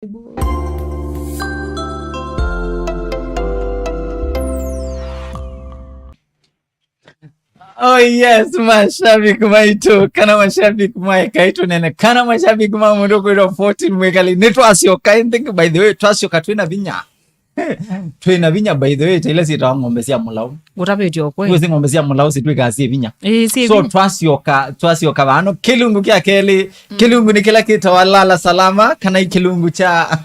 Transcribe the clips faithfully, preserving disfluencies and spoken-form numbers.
Oh yes, mashabiki maitũ, kana mashabiki ma Ekai Tũneene, kana mashabiki ma mũndũ kwĩtwa Fortune Mwĩkali, nĩtwasyoka. I think, by the way, twasyoka twĩna vinya. Twĩna vinya, by the way, ta ila syĩtawa ng'ombe sya mũlau. Ũtavĩtye ũkweli. Wĩsĩ ng'ombe sya mũlau sitwĩkaa syĩ vinya. Ĩĩ, syĩ so vinya. Twasyoka, twasyoka vano kĩlungu kya kelĩ. Mm. Kĩlungu nĩ kĩla kĩtawa Lala Salama, kana kĩlungu kya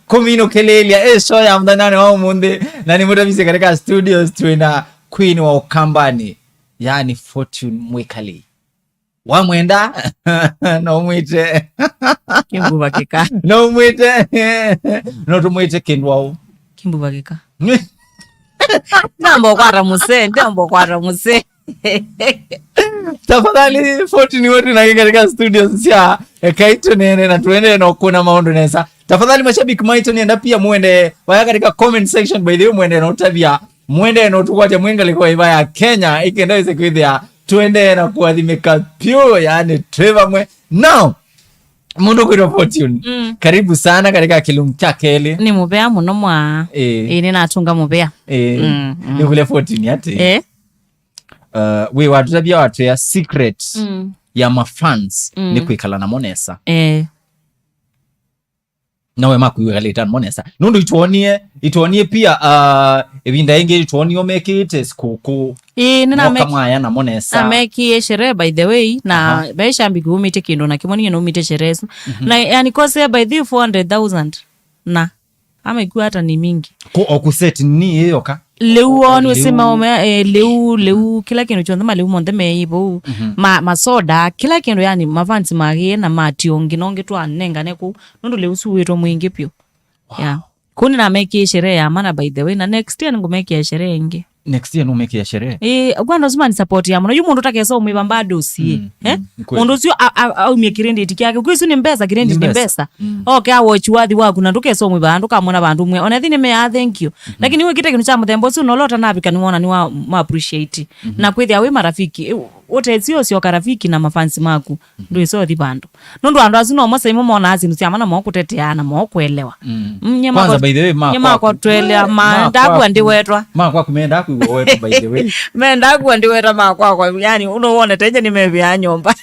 kũminũkĩlĩĩlya ĩ show ya mũthenyanĩ wa ũmũnthĩ. Na nĩ mũtavisye katika studios twĩna Queen wa Ũkambani, yani Fortune Mwĩkali. Wamwenda, no ũmwĩte. Kĩmbuva kĩka. No ũmwĩte. No tũmwĩte kĩndũ au. Kĩmbuva kĩka. Ndamba ũkwata mũsee, ndamba ũkwata mũsee. Tafadhali, Fortune wetu nake katika studios sya Ekai Tũneene na tuendee na ũkũna maũndũ nesa. Tafadhali, mashabiki maitũ, nĩenda pia mwende vaya katika comment section, by the way, mwende na ũtavya, mwende na ũtũkwatya mwĩ ngalĩko ĩva ya Kenya, ĩkenda wĩse kwĩthĩa tuendee na kũathimĩka pyũ, yani twĩ vamwe. Now, mũndũ kwĩtwa Fortune, mm, karibu sana katika kĩlungu kya kelĩ. Nĩ mũvea mũno mwa. Ĩĩ. Ĩĩ, nĩnatunga mũvea. Ĩĩ. Mm, mm. Nĩkũlya Fortune atĩ, eh? Uh, wĩ watũtavya watwĩa secret, mm, ya mafans, mm, nĩ kwĩkala namo nesa. Eh. Nawe makwĩw'ĩkalĩte namo nesa. Nũndũ itwonie, itwonie pia, uh, ĩvinda ĩngĩ itwonie ũmekĩĩte sikũkũ. Ĩĩ, nĩname-, moka mwaya namo nesa. Namekie sherehe, by the way, na, aha, ve shabiki umĩte kĩndũ na kĩmwe, niĩ naumĩte sherehe isu. Mhm. Na, yani, kose by the four hundred thousand. Na, ama ikuwa hata ni mingi. Ku, o ku set ni ĩyo ka? Lĩu o, o, nĩ ũsĩ lĩu. Maũme, eh, lĩu, lĩu, kĩla kĩndũ kyonthe, malĩu monthe meĩ vau. Mhm. Ma, masoda, kĩla kĩndũ, yani, mafans magĩe na mationgi nongi twanengane kũu. Nũndũ lĩu suwĩtwe mwingĩ vyũ. Wow. Yeah. Kũu nĩnamekĩe sherehe ya mana, by the way, na next year nĩngũmekĩa sherehe ĩngĩ. Next year nũmekĩa sherehe? Ĩĩ, kwa ndo suma ni support ya mũno. Yu mũndũ ũtakesa ũmwĩva bado ũsie. Mm, eh? Mm, nĩ kweli. Mũndũ ũcio a-, a-, aumie credit kyake. Kwĩ isu nĩ mbesa, credit nĩ mbesa. Nĩ mbesa. Mm. Oke a watch wathi waku na ndũkesa ũmwĩva, ndũkamwona vandũ mwe. Ona ĩthi nĩ mea thank you. Mhm. Lakini wĩkĩte kĩndũ kya mũthemba ũcio, na ũla ũtanavika nĩwona nĩwa ma appreciate. Mhm. Na kwĩthĩa wĩ marafiki, ĩ, ũtesi ũsyoka rafiki na mafans maku. Mhm. Ndwĩsa ũthi vandũ. Nũndũ andũ asu no mose imwe monaa syĩndũ sya mana moo kũtetea na moo kũelewa. Mm. Mm, nye kwanza, makwa, by the way, nye makwa, makwa twelea, ma, ma, ndakw'a ndiwetwa. Makwa kũmenda kwĩw'a wetwa, by the way. Menda kw'a ndiwetwa makwakwa, yani, ũno wonete nje nĩmevĩa nyũmba.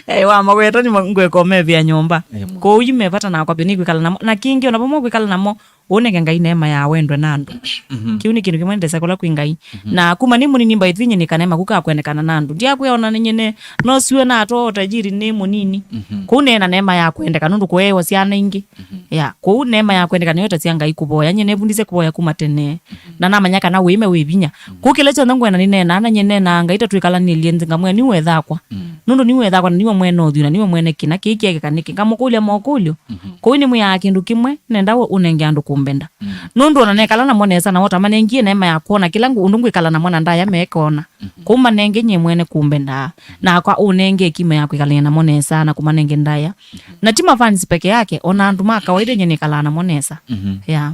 Eh, wa maweta nĩ ngwĩka ũmevĩa nyũmba. Eh, mwa. Kũu yu mevata nakwa pyo nĩ kwĩkala namo. Na kĩngĩ, ona vamwe kwĩkala namo, ũnenge Ngai neema ya wendwe na andũ. Mhm. Kĩu nĩ kĩndũ kĩmwe ndesa kũla kwĩ Ngai. Mhm. Na kuma nĩ mũnini mbaithinye nĩ kaneema kũ ka kwendekana na andũ. Ndiakwĩa ona nĩ nyene, no siwe na atwa ũtajiri nĩ mũnini. Mhm. Kũu neena neema ya kwendeka nũndũ kũewa syana ingĩ. Mhm. Ya, kũu neema ya kwendeka nĩyo ĩtasya Ngai kũvoya. Nyie nevundisye kũvoya kuma tene. Mhm. Na namanya kana wĩme wĩ vinya. Mhm. Kũu kĩla kyonthe ngwenda nĩneenaa, na nyie neenaa Ngai tatwĩkalanĩlye nthĩ ngamwĩa niu wethakwa. Mhm. Nũndũ niu wethakwa na niwe mwene ũthyũ na niwe mwene kĩna kĩĩ kĩekĩka nĩkĩ. Ngamũkũlya mokũlyo. Mhm. Kũu nĩmwĩaa kĩndũ kĩmwe, nenda we ũnenge andũ kũmbenda. Mm. Nũndũ ona nekala namo nesa, nao tamanengie neema ya kwona kĩla ngũ-, ũndũ ngwĩkala namo na ndaya mekona. Mhm. Kũu manenge nyie mwene kũmbendaa. Mhm. Nakwa ũnenge hekima ya kwĩkalania namo nesa na kũmanenge ndaya. Mhm. Na ti mafans peke yake, ona andũ ma kawaida nyie nĩkalaa namo nesa. Mhm. Yeah.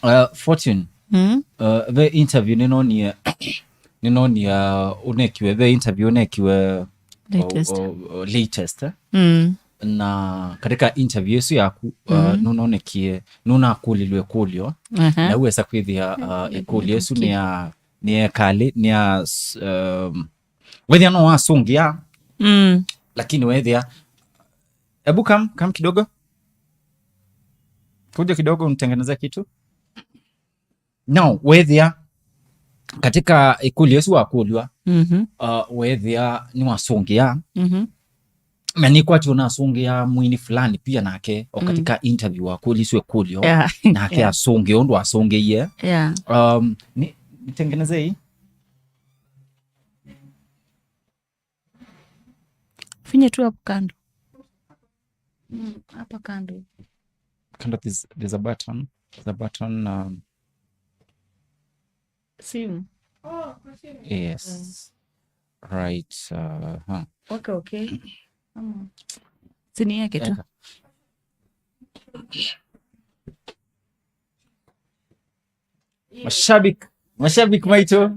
Uh, Fortune, mm, uh, ve interview nĩnonie, nĩnonie, uh, ũnekiwe, ve interview ũnekiwe, uh, latest, uh, uh, latest, eh? Mm. Na katika interview ĩsu yaku, uh, mm, nũnonekie, nũnakũlilwe ĩkũlyo, aha, na wesa kwĩthĩa, uh, ĩkũlyo ĩsu nĩ ya, nĩ ya ekalĩ, nĩ ya s-, um, wethĩa no wasũngĩa, mm, lakini wethĩa, ebu come, come kidogo. Kuja kidogo, nitengeneze kitu. Now, wethĩa, katika ĩkũlyo ĩsu wakũlw'a, mhm, uh, wethĩa nĩwasũngĩa, mhm, na nĩkwati ũnasũngĩa mwini fulani pia nake, o, mm, katika interview wakũliswe ĩkũlyo, yeah, nake, yeah, asũngĩe ũndũ asũngĩie. Yeah. Um, ni-, nitengeneze hii. Finye tu hapo kando. Mm, hapa kando. Kando there's, there's a button. There's a button, um, simu. Yes. Mm. Right, uh, huh. Okay, okay. Mm. Sini yake tu. Eka. Mashabiki, mashabiki maitũ,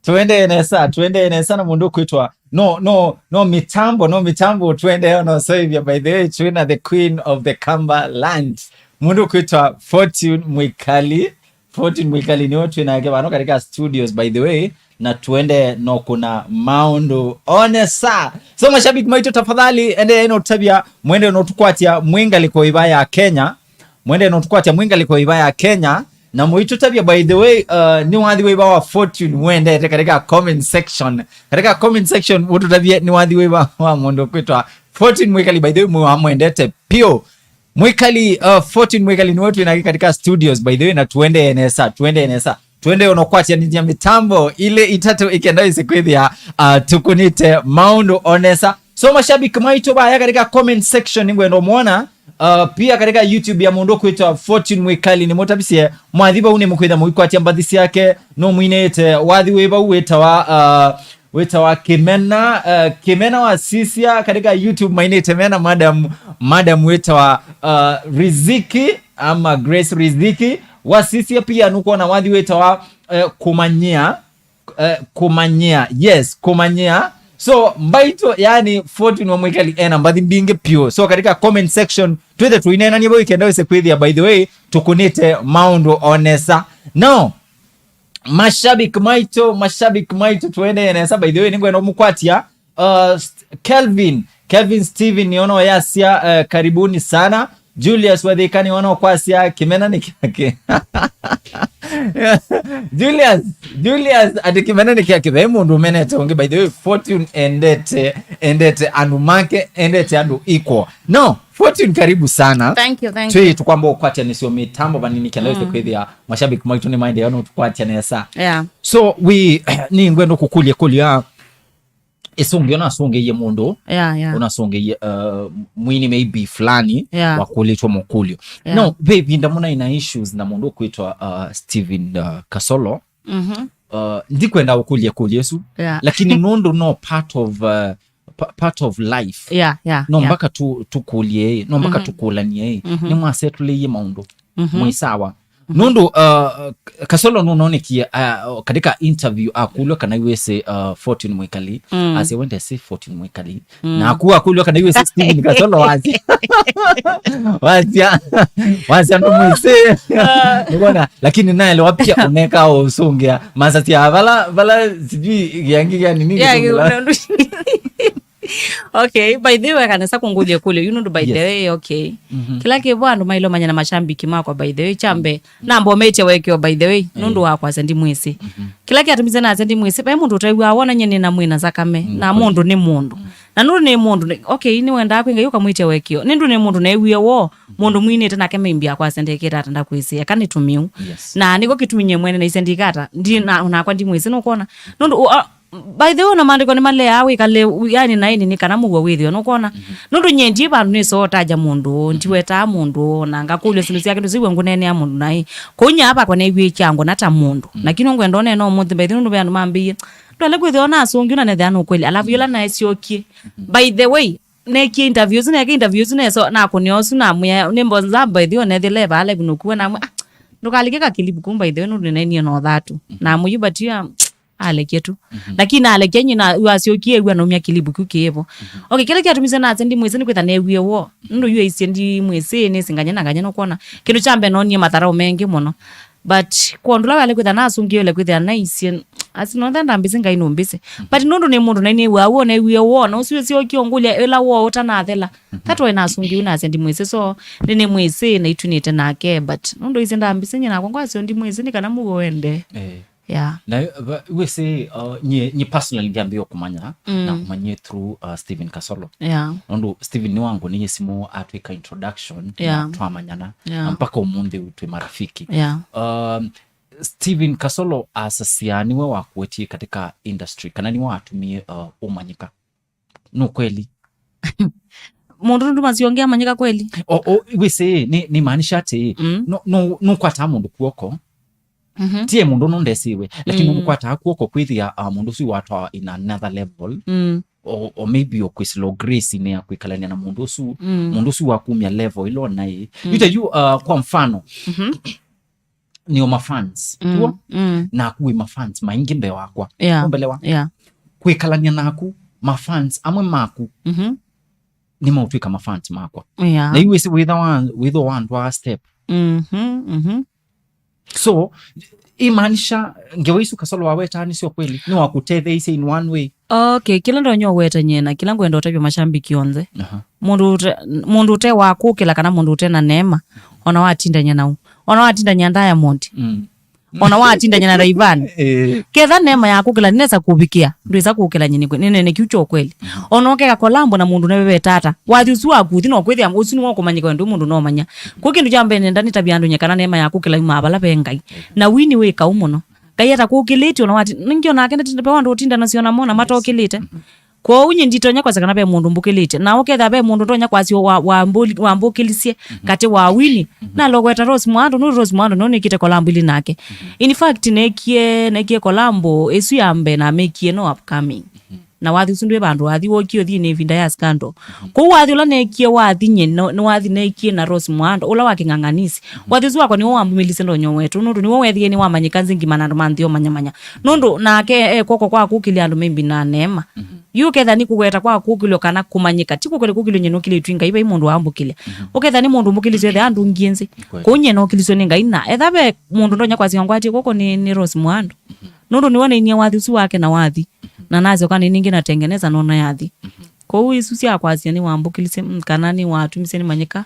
tuendee nesa, tuendee nesa na mũndũ ũkwĩtwa No, no, no mĩtambo, no mĩtambo, twende no soivya, by the way, twĩna the queen of the Kamba land. Mũndũ kwĩtwa Fortune Mwikali. Fortune Mwikali nĩwe twĩ nake vano katika studios, by the way, na twende no kuna maũndũ onesa. So, mashabiki maitũ, tafadhali, ende no tũtavya, mwende no tũkwatya mwĩ ngalĩko ĩva ya Kenya. Mwende no tũkwatya mwĩ ngalĩko ĩva ya Kenya. Na mũitũtavya, by the way, uh, nĩ wathi wĩva wa Fortune wendete katika comment section. Katika comment section, ũtũtavye nĩ wathi wĩva wa mũndũ kwĩtwa Fortune Mwikali, by the way, mwĩ wamwendete pio. Mwikali, uh, Fortune Mwikali nĩwe twĩ nake katika studios, by the way, na tuendee nesa, tuendee nesa. Tuendee no kwatyanĩthya mĩtambo ile itatũ ikenda ĩsĩ kwĩthĩa, uh, tũkunĩte maũndũ onesa. So, mashabiki maitũ vaya katika comment section, nĩngwenda ũmwona, uh, pia katika YouTube ya mũndũ kwĩtwa Fortune Mwikali, nĩmũtavisye mwathi vau nĩmũkwĩtha mũikwatya mbathi syake, no mwinĩte wathi wĩ vau wĩtawa, uh, wĩtawa Kĩmena, uh, Kĩmena wa Sisia katika YouTube mainĩte mena madam, madam wĩtawa, uh, Riziki ama Grace Riziki wa Sisia. Pia nũkwona wathi wĩtawa, uh, Kũmanyĩa, uh, Kũmanyĩa, yes, Kũmanyĩa. So, mbaitũ, yani, Fortune wa Mwikali ena mbathi mbingĩ pio. So, katika comment section, twĩthe tũineenanie vau ikenda wĩse kwĩthĩa, by the way, tũkunĩte maũndũ onesa. Now, mashabiki maitũ, mashabiki maitũ, tuendee nesa. By the way, nĩngwenda ũmũkwatya, uh, St-, Kelvin, Kelvin Steven, nĩona ũyasya, uh, karibuni sana. Julius Wathika, nĩona ũkwasya Kĩmena nĩ kyake. Julius, Julius, ati Kĩmena nĩ kyake. Ve mũndũ ũmenete ũngĩ, by the way, Fortune endete, endete andũ make, endete andũ equal. No, Fortune, karibu sana. Thank you, thank you. Twĩ tũkwamba ũkwatya nĩsyo mĩtambo vanini kenda wĩse kwĩthĩa mashabiki maitũ nĩ maendeea no tũkwatya nesa. Yeah. So, we, nĩngwenda kũkũlya kũlya ĩsũngĩo nasũngĩie mũndũ, yeah, yeah, ũnasũngĩie, uh, mwini maybe fulani, yeah, wakũlĩtwe mũkũlyo. Yeah. No, ve ĩvinda mũnaĩ na issues na mũndũ ũkwĩtwa, uh, Steven, uh, Kasolo. Mhm. Uh, ndikwenda ũkũlye kũlya ĩsu, yeah, lakini nũndũ no part of, uh, pa-, part of life. Yeah, yeah, no, yeah, mpaka tu-, tũkũlye, no mpaka, mhm, tũkũlanie, mhm, nĩmwasetũlĩie maũndũ, mhm, mwĩ sawa? Mhm. Nũndũ, uh, Kasolo nũnonekie, uh, katika interview akũlwa kana wĩsĩ, uh, Fortune Mwikali, mm, asya wende si Fortune Mwikali. Mm. Na aku akũlwa kana wĩsĩ Steven Kasolo wasya. Wasya, wasya ndũmwĩsĩ. Ah. Nĩwona, lakini naelewa pia ũneka ũsũngĩa. Masasya vala, vala sijui kĩangi kya nini, yeah, kĩsũngĩa. Kĩ-, Okay, by the way, kanesa kũngũlya kũlyo, you know, by the, yes, way, okay. Mhm. Kĩla kĩvo andũ mailomanya na mashambiki makwa, by the way, kyambe, mm, namba ũmĩtye wekeo, by the way, eh, nũndũ wa kwasya ndimwĩsĩ. Mhm. Kĩla kĩatumise nasya ndimwĩsĩ, vai mũndũ ũtew'aa wona nye nĩ na mwĩ na nzakame, mm, na kweli, mũndũ nĩ mũndũ. Mm. Na nũndũ nĩ mũndũ, nĩ, okay, nĩwendaa kwĩ Ngai ũkamwĩtya wekeo. Nĩndũ nĩ mũndũ neewie woo, mm, mũndũ mwinĩte nake maybe akwasya ndekĩte ata ndakwĩsĩa, aka nĩ tũmĩu. Yes. Na nĩko kĩtumi nye mwene naisya ndikata, ndi na, nakwa ndimwĩsĩ, nũkwona? Nũndũ, ũ-, a-, by the way, ona maandĩko nĩmaleaa wĩkale, u-, yani, na ĩnĩ nĩ kana mũuo wĩthĩwe, nũkwona? Mhm. Nũndũ nyie ndiĩ vandũ nĩsoo taja mũndũ ũũ, mhm, ndiwetaa mũndũ ũũ, na ngakũlya syĩndũ syake ndũsĩw'a ngũneenea mũndũ naĩ. Kũu nyaa vakwa neewie kyango na ta mũndũ. Mhm. Lakini nũngwenda ũneena ũmũnthĩ, by the way, nũndũ ve andũ mambĩie, ndwale kwĩthĩwa nasũngĩu na nethĩa nũkweli. Alafu, mhm, yĩla naesyokie, mhm, by the way, neekie interview ĩsu, neekie interview ĩsu, neso, nakũnĩa ũsu, namwĩa, nĩ mbonza, by the way, nethĩle vaa live nũkuwa, namwĩa, "Ah, ndũkalike kakilipu kũu, by the way, nũndũ nĩnaenie na ũthatu." Mhm. Namũyu, but yu, ah, alekie tu. Mhm. Lakini alekia nyina, yu asyokie, yu anaumya kilipu kĩu kĩĩvo. Mhm. Okay, kĩla kyatumise nasya ndimwĩsĩ nĩ kwĩtha neewie woo. Nũndũ yu aisye ndimwĩsĩ, nĩsĩ nganya na nganya, nũkwona. Kĩndũ kya mbee noonie matharaũ mengĩ mũno. But kwa ũndũ ũla waĩle kwĩthĩa nasũngĩĩwe kwĩthĩa naisye, asi nonthe ndambĩsĩ Ngai nũmbĩsĩ. Mhm. But nũndũ nĩ mũndũ na nĩw'aa woo, neewie woo, na ũsu wĩsyokie ũngũlya ĩla woo ũtanathela. Mhm. That why nasũngĩĩwe nasya ndimwĩsĩ, so, nĩnĩmwĩsĩ na itwinĩte nake, but nũndũ aisye ndambĩsĩ, nyie nakwa ngwasya ndimwĩsĩ nĩ kana mũuo wende. Eh. Yeah. Na, va-, wĩsĩ, uh, nyie, nyie personally ndiambĩĩe kũmanya, mm, na kũmanyie through, uh, Steven Kasolo. Yeah. Nũndũ Steven nĩwangũnĩie simũ atwĩka introduction, yeah, na twamanyana, yeah, na mpaka ũmũnthĩ ũũ twĩ marafiki. Yeah. Um, Steven Kasolo asasya nĩwe wakũetie katika industry, kana nĩwe watumie, uh, ũmanyĩka? No kweli? Mũndũ nũndũ masionge amanyĩka kweli? O, o, wĩsĩ, nĩ, nĩ maanisha atĩ, mm, no, no, nũkwataa mũndũ kw'oko, mhm, tie mũndũ nũndesiwe, lakini, mm, nũmũkwataa kw'oko kwĩthĩa, uh, mũndũ ũsu watwa in another level. Mm. Or, or maybe ũkwĩsĩla grace-inĩ ya kwĩkalania na mũndũ ũsu, mm, mũndũ ũsu wakumya level ĩla ũnaĩ. Mm. Yu ta yu, uh, kwa mfano, mhm, nĩ o mafans, mm, tuo? Mm. Naku wĩ mafans maingĩ mbee wakwa. Yeah. Ũmbelewa? Yeah. Kwĩkalania naku, mafans amwe maku Mhm. nĩmaũtw'ĩka mafans makwa. Yeah. Na yu wĩsĩ wĩtha wa wĩtha wa ndwaa step. Mhm. Mhm. So imaanisha ngewa isu Kasolo wawetaa nĩsyo kweli, nĩwakũtetheeisye in one way? Okay, kĩla ndonya ũwetany'e na kĩla ngwenda ũtavya mashambiki onthe. Aha. Mũndũ ũte, mũndũ ũte wa kũkĩla kana mũndũ ũte na neema, ona watindany'a nau, ona watindany'a Diamond, Mm. ona watindany'a na Rayvanny. Eh, Ketha neema ya kũkĩla nĩnesa kũvikĩa, ndwĩsa kũkĩla nyie nĩkwĩ-, nĩnene kĩu kya ũkweli. Ona ũkeka collabo na mũndũ nĩwe ve tata. Wathi ũsu waku ũthi no kwĩthĩa ũsu nĩwe ũkũmanyĩka we ndwĩ mũndũ nomanya. Kwa kĩndũ kya mbee nenda nĩtavya andũ nye kana neema ya kũkĩla yumaa vala ve Ngai. Na Winnie wĩ kau mũno. Ngai atakũkĩlĩtye ona wati, nĩngĩ onake ndatinde pe andũ ũtindanasya namo na matokĩlĩte. Kwoou nyie nditonya kwasya kana ve mũndũ mbũkĩlĩtye. Na ũkethĩa ve mũndũ ndonya kwasya wa, wa mbũli-, wambũkĩlisye katĩ wa Winnie na logweta Rose Muhando, nũ Rose Muhando no nĩkĩte collabo ilĩ nake. In fact, nekie, nekie collabo ĩsu ya mbee na mekie no upcoming. Na wathi ũsu ndwĩ vandũ wathi wokie ũthi nĩ ĩvinda ya scandal. Kwoou wathi ũla nekie wathi nye, no, nĩ wathi nekie na Rose Muhando, ũla wa Kĩng'ang'anisi. Wathi ũsu wakwa nĩwo wambumĩlisye ndonyo wetu, nũndũ nĩwo wethie nĩwamanyĩka nzĩ ngima na andũ ma nthĩ omanyamanya. Nũndũ nake e kwoko kwa kũkĩlya andũ maybe na neema. Yu ũketha nĩ kũweta kwa kũkĩlyo kana kũmanyĩka, ti kũkĩlyo kũkĩlyo nye nũkĩlĩtwĩ Ngai, vai mũndũ wambũkĩlya. Ũketha nĩ mũndũ mbũkĩlisyo ethe andũ ngie nzĩ. Kweli. Kũu nye nokĩlisyo nĩ Ngai na etha ve mũndũ ndonya kwasya ngwatie kũkũ nĩ, nĩ Rose Muhando. Nũndũ nĩwe nainie wathi ũsu wake na wathi. Na nasyoka nĩ ningĩ natengeneza nona yathi. Kwoou isu sya kwasya nĩwambũkĩlisye, mm, kana nĩwatumisye nĩmanyĩka,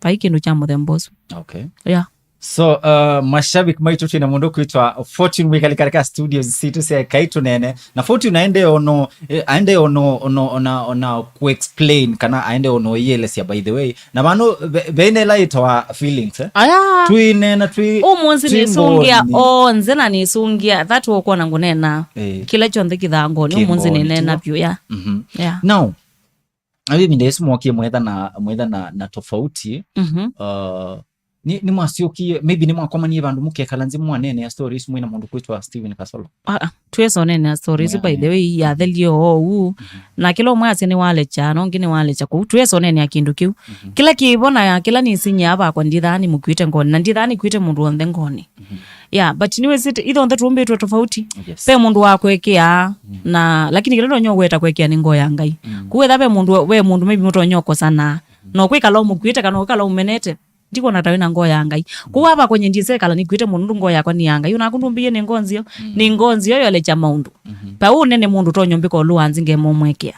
vai kĩndũ kya mũthemba ũsu. Okay. Yeah. So, uh, mashabiki maitũ twĩna mũndũ kwĩtwa Fortune wĩkali katika studios sitũ sya Ekai Tũneene. Na Fortune aende ono, eh, aende ono, ono, ona, ona ku-explain kana aende ono ĩyelesya, by the way. Na vano ve-, vene ĩla ĩtawa feelings, eh? Aya. Twĩneena twĩ Ũmũnthĩ twĩ nĩsũngĩa ngoni. Onthe na nĩsũngĩa. That ũkwona ngũneena. Eh. Kĩla kyonthe kĩthangoni. Kĩ Ũmũnthĩ ngoni, nĩneena tiw'o? vyũ, yeah. Mhm. Yeah. Now, avi ĩvinda ĩsu mwokie mwetha na, mwetha na, na tofauti. Mhm. Uh, ni, ni mwasiokie, maybe ni mwakomanie vandu mukekala nzi mwanenea story isu mwina mundu kwitwa Steven Kasolo? Ah, ah, twesonenea story isu, by the Mwanenea. Way, yathelie oou. Na kila umwe asya ni walecha, na ungi ni walecha kuu. Twesonenea kindu kiu. Kila kivo na kila nisinyia vakwa ndithaa ni mukwite ngoni, na ndithaa ni kwite mundu onthe ngoni. Yeah, but niwĩsĩte ithonthe tumbĩtwe tofauti. Yes. Pe mundu wa kwekea na, lakini kila ndonya gweta kwekea ni ngoo ya Ngai. Kuwetha pe mundu, we mundu maybe mutonya ukosana. No kwikala umukwite kana kwikala umenete. Ndikona ta wĩna ngoo ya Ngai. Kwoou ava kwenye ndisekala nĩkwĩte mũno nũndũ ngoo yakwa nĩ ya Ngai. Onaku ndũmbĩie nĩ ngoo nzeo, nĩ ngoo nzeo yolekya maũndũ. Vau ũnene mũndũ ũtonya ũmbĩka ũlũ wa nzĩ ngemũmwekea.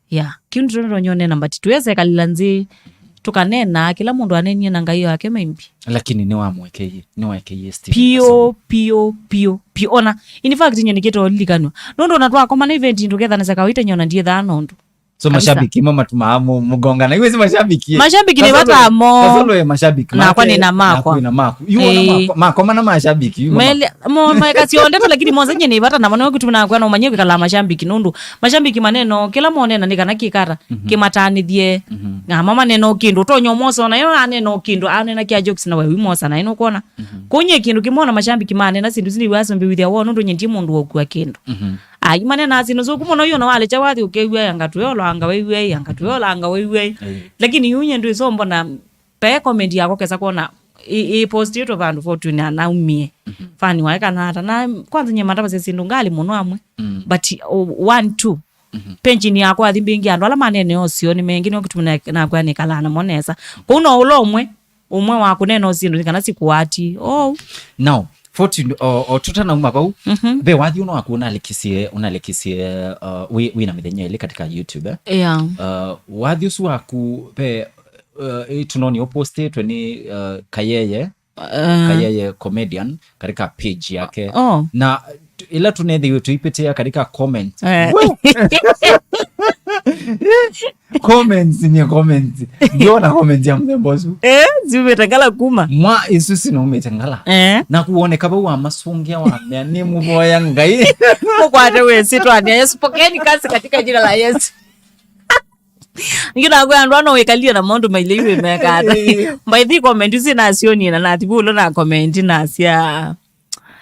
Yeah. Kĩu nĩkyo nĩtonya ũnena, but twĩsekalĩla nzĩ tũkanena kĩla mũndũ anenie na Ngai wake maybe. Lakini nĩwamwekeie, nĩwekeie Steven Kasolo. Piũ, piũ, piũ, piũ. Ona, in fact, nye nĩkĩte ũlilikanw'a. Nũndũ ona twakomana event ndũkethanĩsya kawaita nyona ndiethaa nondũ. So kabisa. Mashabiki mo matumaa mu-, mugongana. Iwe si mashabiki. Mashabiki ni vata mo. Kasolo ye mashabiki. Nakwa ni na makwa. Nakwa ni na maku. Yu ona eh. Mako, mako mana mashabiki. Yu mele, mo, meka sionde tu, lakini mose nye ni vata na mano kitu na kwa no manye kala mashabiki nundu. Mashabiki maneno kila monena ni kana kikara. Mm -hmm. Kimatanithie. Mm -hmm. Na mama neno kindu tonyo moso na yo aneno kindu anena kia jokes na wewe mosa na ino kona. Mm -hmm. Kunye kindu kimona mashabiki manena sindu zini waso mbi with your nundu nye ndi mundu wa kwa kindu. Mm -hmm. Ai, manena asino so kumona yo na wale cha wathi ukewia yanga tuyola anga wewe yanga tuyola anga wewe. Eh. Lakini yunye ndu isombo na pe comment yako kesa kuona i, i post yetu vandu Fortune anaumie. Mhm. Fani wae kana hata na kwanza nye mataba sesi ndungali muno amwe. Mm. But uh, one two. Mhm. Penjini yako athi mbingi andu ala manene osio ni mengi no kitumuna na kwa ni kala na monesa. Kuno ulo umwe umwe wa kũneena ũsyĩndũ nĩ kana sikuati. Oh. Now, Fortune, o, o, tũtanauma vau, mhm, ve wathi ũno waku ũnalikisie, ũnalikisie, uh, wi, wĩ na mĩthenya ĩlĩ katika YouTube, eh? Yeah. Uh, wathi ũsu waku ve, uh, ĩ, tũnoni ũpostĩtwe nĩ, uh, Kayeye, uh, Kayeye comedian katika page yake. Oh. Na ila tunethĩiwe tuipitia katika comment. Eh. We! Comments nye comments. Ndiona comments ya mũthemba ũsu. Eh, ziumĩte Ngala kuma. Mwa isu sinaumĩte Ngala. Eh. Na kuoneka vau wa masungia wa mea nĩ mũvoya Ngai. Mũkwate wĩsĩtwa nĩ Yesu, pokeeni kazi katika jina la Yesu. Ngi nakwĩa andũ ano wĩkalie na maũndũ mailei wĩmekata. Eh. By the comment isu nasionie na nathi vulo na comment nasya.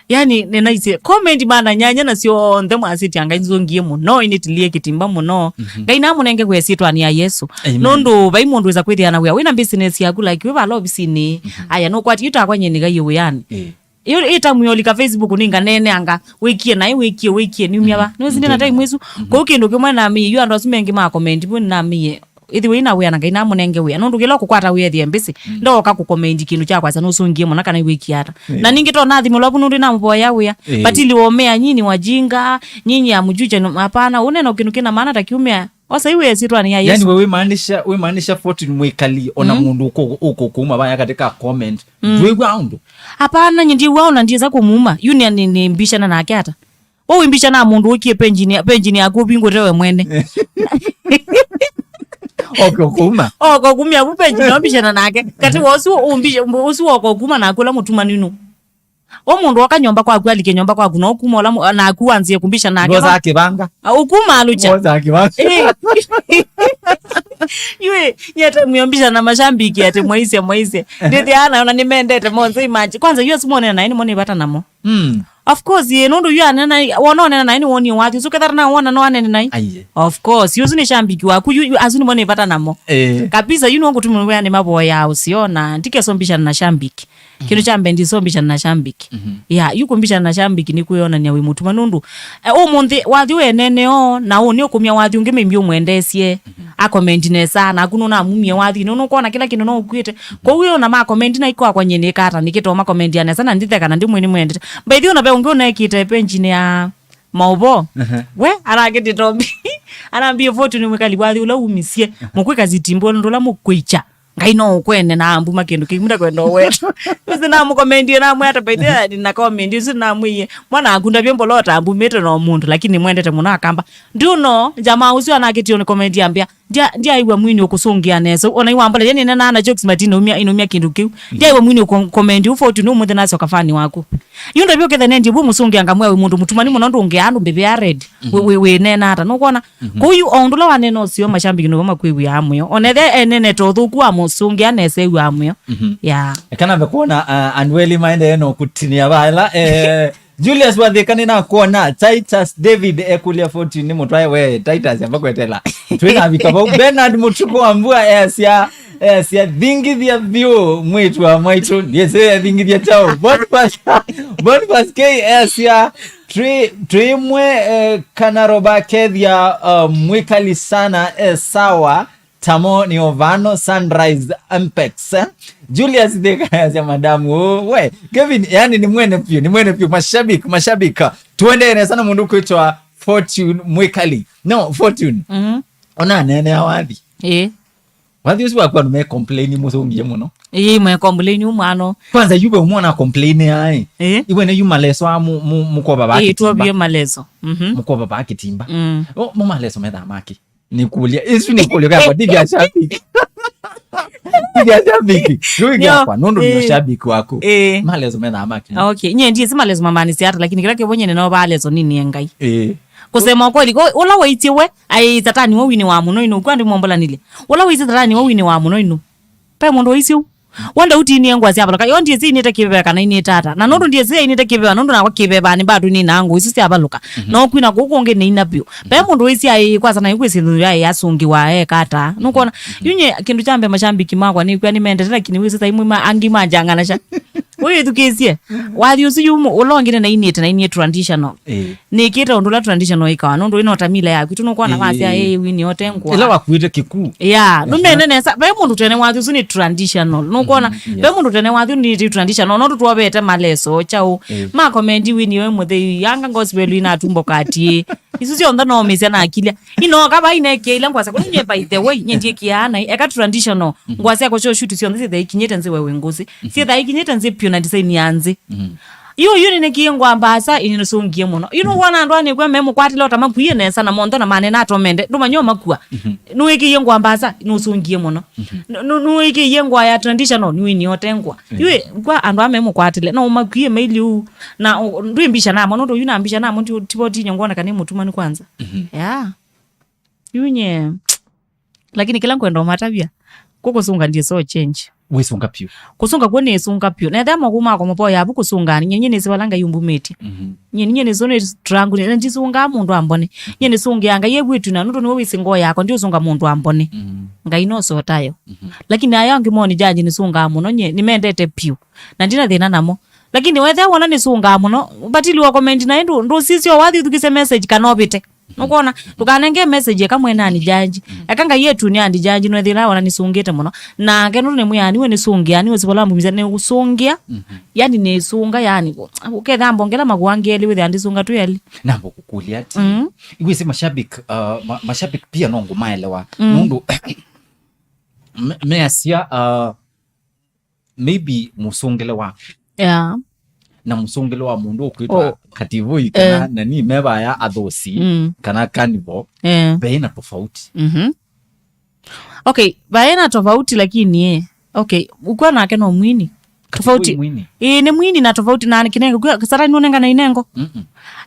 Yani, nĩnaisye comment mana nyanya na syonthe mwasĩtya Ngai nzũngie mũno, inĩtilie kĩtimba mũno. Mhm. Ngai namũnenge kwĩsĩtwanĩ ya Yesu. Amen. Nũndũ vai mũndũ wĩsa kwĩthĩa na wĩa wĩna business yaku, like, wĩ vala ovisinĩ. Mhm. Aya, nũkwati yu takwa nyie nĩgaie wĩanĩ. Eh. Yu ĩta mwĩolika Facebook nĩnganeeneanga, wĩkie naĩ, wĩkie, wĩkie, niumya va. Nĩwĩsĩ ndĩ na time ĩsu. Kũu kĩndũ kĩmwe namĩie, yu andũ asu mengĩ ma comment, vu namĩie. Ĩthĩwa ina wĩa na Ngai namũnenge wĩa. Nũndũ kĩla ũkũkwata wĩa ethĩe mbĩsĩ, ndooka kũkomendi kĩndũ kya kwasya nũsũngie mũno kana iwĩkie ata. Na ningĩ to nathimĩlwa vu nũndũ namũvoya wĩa. But ili womea nyinyi wajinga, nyinyi ya mjuche, hapana, ũnena kĩndũ kĩna maana ta kiumĩa. Osa iwe syĩtwanĩ ya Yesu. Yani we wĩmaanisha, wĩmaanisha Fortune Mwikali, ona mũndũ ũkũ-, ũkũkuma vaya katika comment. Ndwĩw'a ũndũ. Hapana, nyindiwa ona ndiesa kũmuma. Yu nĩ, nĩ, nĩ mbishana nake ata? Ũimbisha na mũndũ ũkie penjini, penjini yaku ũvingũte we mwene. Oke ũkuma. Oke ũkumia vu penjini ũmbishana nake. Kati wa ũsu ũmbisha, ũsu oke ũkuma naku ũla mũtumanu nũ. O mũndũ oka nyũmba kwaku, alike nyũmba kwaku, no ũkuma ũla mũ-, naku wanzie kũmbisha nake. Ndoza kĩvanga. Ah, ũkuma alũcha. Ndoza kĩvanga. Eh. Yue, nyete mwĩombisha na mashambiki ati mwaisye, mwaisye. Ndĩthĩana ona nĩmendete monze imaji. Kwanza yu asu monena naĩ nĩmo nĩ vata namo. Mm. Of course, ye, nũndũ yu anena, wona onena naĩ nĩwonie wathi. Ũsu kethara na wona no anene naĩ. Aiye. Of course, yu ũsu nĩ shambiki waku, yu, yu asu nĩmo nĩ vata namo. Eh. Kabisa, yu nũngũtuma wĩa nĩ mavoya ũsio na ndikesombishana na shambiki. Kĩndũ kya mbee ndisombishana na shambiki. Ya, yu kũmbishana na shambiki nĩ kwĩonania wĩ mũtuma nũndũ, eh, ũmũnthĩ wathi wenene o, na ũũ nĩ ũkũmya wathi ũngĩ maybe ũmwendeesye, akomendi nesa, naku nũnamumie wathi, nũ nũkwona kĩla kĩndũ no ũkwĩte. Kwoou wĩ ona makomendi na ikwakwa nyie nĩkata, nĩkĩtoo makomendia nesa na nditheka na ndĩmwĩ nĩmwendete. By the way, ona ve ũngĩ ũnekĩte penjini ya maũvoo. We, arakĩtĩtombi. Arambie Fortune Mwikali wathi ũla umisye. Mũkwĩka zitimbo nũndũ ũla mũkwĩkya. Ngai no ũkwene na ambuma kĩndũ kĩu, ndakwenda ũweta. Ũsu namũkomendie namwĩa ata, by the way, na comment, ũsu namwĩie, mwana aku ndavye mbolota ambumĩte no mũndũ, lakini mwendete mũno akamba. Ndiũno, jamaa ũsu anakĩtio nĩ comment ambĩa, "Ndia-, ndiaĩw'a mwini ũkũsũngĩa nesa." Ona iwambala, yani nena na jokes matino umia, inumia kĩndũ kĩu. "Ndiaĩw'a mwini ũkũ-, comment ũfo tu nĩ ũmũthĩ nacoka fan waku." Yu ndavyo ketha nendie bu mũsũngĩa ngamwĩa wĩ mũndũ mũtumani mũno ndũngĩa andũ mbĩvĩa red. Wĩ, wĩ, wĩ nena ata, nũkwona? Kũu yu, o ũndũ ũla wanena ũsio, mashambiki nĩvo makwĩw'aa mũyo. Ona ethe enenete ũthũku wa mũsũngĩa nesa ew'aa mũyo. Ya. Eka nambe kwona, uh, andũ elĩ maendee no kũtinĩa vaela. Eh, Julius Wathĩka nĩnakwona, Titus David ekũlya Fortune nĩ mũtwae we, Titus amba kwetela. Twĩnavika vau. Bernard Mũtuku wa Mbua easya, easya, "Thingithya vyũ, mwĩtu wa mwaitũ, ndiĩsĩ ethingithya kyaũ." Boniface, Boniface K easya, Twĩ, twĩ mwe, eh, kana roba kethia, uh, mwĩkali sana, eh, sawa, tamo nĩ ovano, Sunrise Ampex, eh? Julius Thika yasya madamu, oh, we, Kevin, yani nĩ mwene piũ, nĩ mwene piũ, mashabiki, mashabiki. Tuendee nesa na mũndũ kwĩtwa Fortune Mwĩkali. No, Fortune. Ona nene awathi. Eh. Wathi ũsu waku andũ me complain mũsũngie mũno. Ĩĩ, mwe complain u mwano. Kwanza yu ve ũmwe ona complain aĩ. Ĩĩ. Iwe nĩ yu maleso a mu-, mu-, mũkova va Ĩĩ, kĩtimba. Twovie maleso. Mhm. Mũkova va kĩtimba. Mm. O, mo maleso methaa maki. Nĩkũlya. Isu nĩkũlya kwa ndivya shabiki. Ndivya shabiki. Rui Ndio. Yakwa, nũndũ nĩ Ĩĩ. Shabiki waku. Ĩĩ. Maleso methaa maki. Okay, nye ndiye si maleso mamani siata, lakini kila kibonye nĩ no maleso nini ya Ngai. Ĩĩ. Kusema ukweli, ko-, ũla waisye we, ai satani wa wini wa mũno inu, kwa ndi mombolanile. Ũla waisye satani wa wini wa mũno inu. Pe mũndũ waisye u. Wanda utinie ngwa sya valoka, yo ndiye si inite kiveva kana inite ata. Na nũndũ ndiye si inite kiveva, nũndũ nakwa kiveva ni bado ni na ngũ isu sya valoka. Mhm. No kwina kũkũ ngi ni ina biũ. Pe mũndũ waisye ai kwa sana ikwisi ndu ya ya sungi wa e kata. Nũkwona, yunye kindu cha mbe mashambiki makwa ni kwa ni mendete, lakini wisi sai mwe ma angi manjanganasha. Wĩthukĩĩsye, wathi ũsu yu mũ-, ũla ũngĩ nĩnainĩte, nainie traditional. Ĩĩ. Nĩkĩte ũndũ ũla traditional ĩkawa, nũndũ wĩna ũtamila yaku, tu nũkwona Ĩĩ. Wasya, "Ĩĩ, wini otengwa." Ĩla wakuĩte kĩkuu. Ya, nũmene nesa, ve mũndũ tene wathi ũsu nĩ traditional, nũkwona, Mm, yes. Ve mũndũ tene wathi ũsu nĩ traditional, no tũtuovete maleso, chao, Ĩĩ. Makomendi wini we mũthei, yanga gospel ina tumbo kati. Isu syonthe no misya na akilya. Ino kaba ineke ila ngwasa, kwa nye by the way, nye ndiye kiana, eka traditional. Mhm. Ngwa syakwa syo shuti syonthe syĩthaa ikinyĩte nzĩ wewe ngũsĩ. Mhm. Syĩthaa ikinyĩte nzĩ pyũ na design ya nzĩ. Mhm. Yu, yu nĩnĩkie ngwa mbasa, ĩnĩsũngie mũno. Yu nũkwona andũ anĩkw'a memũkwatĩle ũta makuie nesa na montho na manena atomende. Ndũmanya ũmakua. Mhm. Nũĩkĩie ngwa mbasa, nũsũngie mũno. Mhm. Nũ-, nũ-, nũĩkĩie ngwa ya traditional, nĩwĩnie ũte ngwa. Mhm. Yu, kwa andũ ame mũkwatĩle, no ũmakuie maili ũu. Na, ũ-, ndwĩmbisha namo, nũndũ yu nambisha namo, ti-, tivotinye ngwona kana nĩ mũtumanu kwanza. Mhm. Yeah. Yu nye. Lakini kĩla ngwenda ũmatavya, kũkũsũnga ndiĩ so change. Wĩsũnga pyũ. Kũsũnga kw'o nĩsũnga pyũ. Na ethĩa moko makwa mapoya avu kũsũnga, nye, nye nĩsĩ vala Ngai umbumĩtye. Mhm. Nye, nye nĩsĩ nĩ struggle, na ndisũngaa mũndũ ambone. Nye nĩsũngĩa Ngai e wĩtu na nũndũ nĩwe wĩsĩ ngoo yakwa, ndiũsũnga mũndũ ambone. Mhm. Ngai no sotayo. Mhm. Lakini aya angĩ moni jaji nĩsũngaa mũno, nye, nĩmendete pyũ. Na ndina thĩna namo. Lakini wethĩa wona nĩsũngaa mũno, vatili wa comment naĩ ndũ-, ndũsisya wathi ũthukĩse message kana ũvĩte. Nũkwona? Ndũkanenge message eka mwene andijanji. Eka Ngai etu nĩ andijanji, nwethĩla wona nĩsũngĩte mũno. Nake nũndũ nĩ mwĩani, we nĩsũngĩa, nĩ ũsivola mbumisya nĩ ũsũngĩa. Yani nĩsũnga, yani, ũketha mbongela makuangi elĩ wĩthĩa ndĩsũnga tu elĩ. Namba kũkũlya ati, mm, iwĩsĩ mashabiki, uh, ma-, mashabiki pia no ngũmaelewa. Mm. Nũndũ me-, measya, uh, maybe mũsũngĩle waku. Yeah. Na mũsũngĩle wa mũndũ ũkwĩtwa, oh, Kativoi kana, eh, nani, me vaya athũsi, mm, kana carnival, eh, veĩ na tofauti. Mhm. Okay, vaĩ na tofauti lakini, eh. Okay, ũkw'a nake no mwini. Kativoi tofauti. Mwini. Ĩĩ, nĩ mwini na tofauti na kĩnengo. Kwĩ Satani nũnengana inengo. Mm-mm.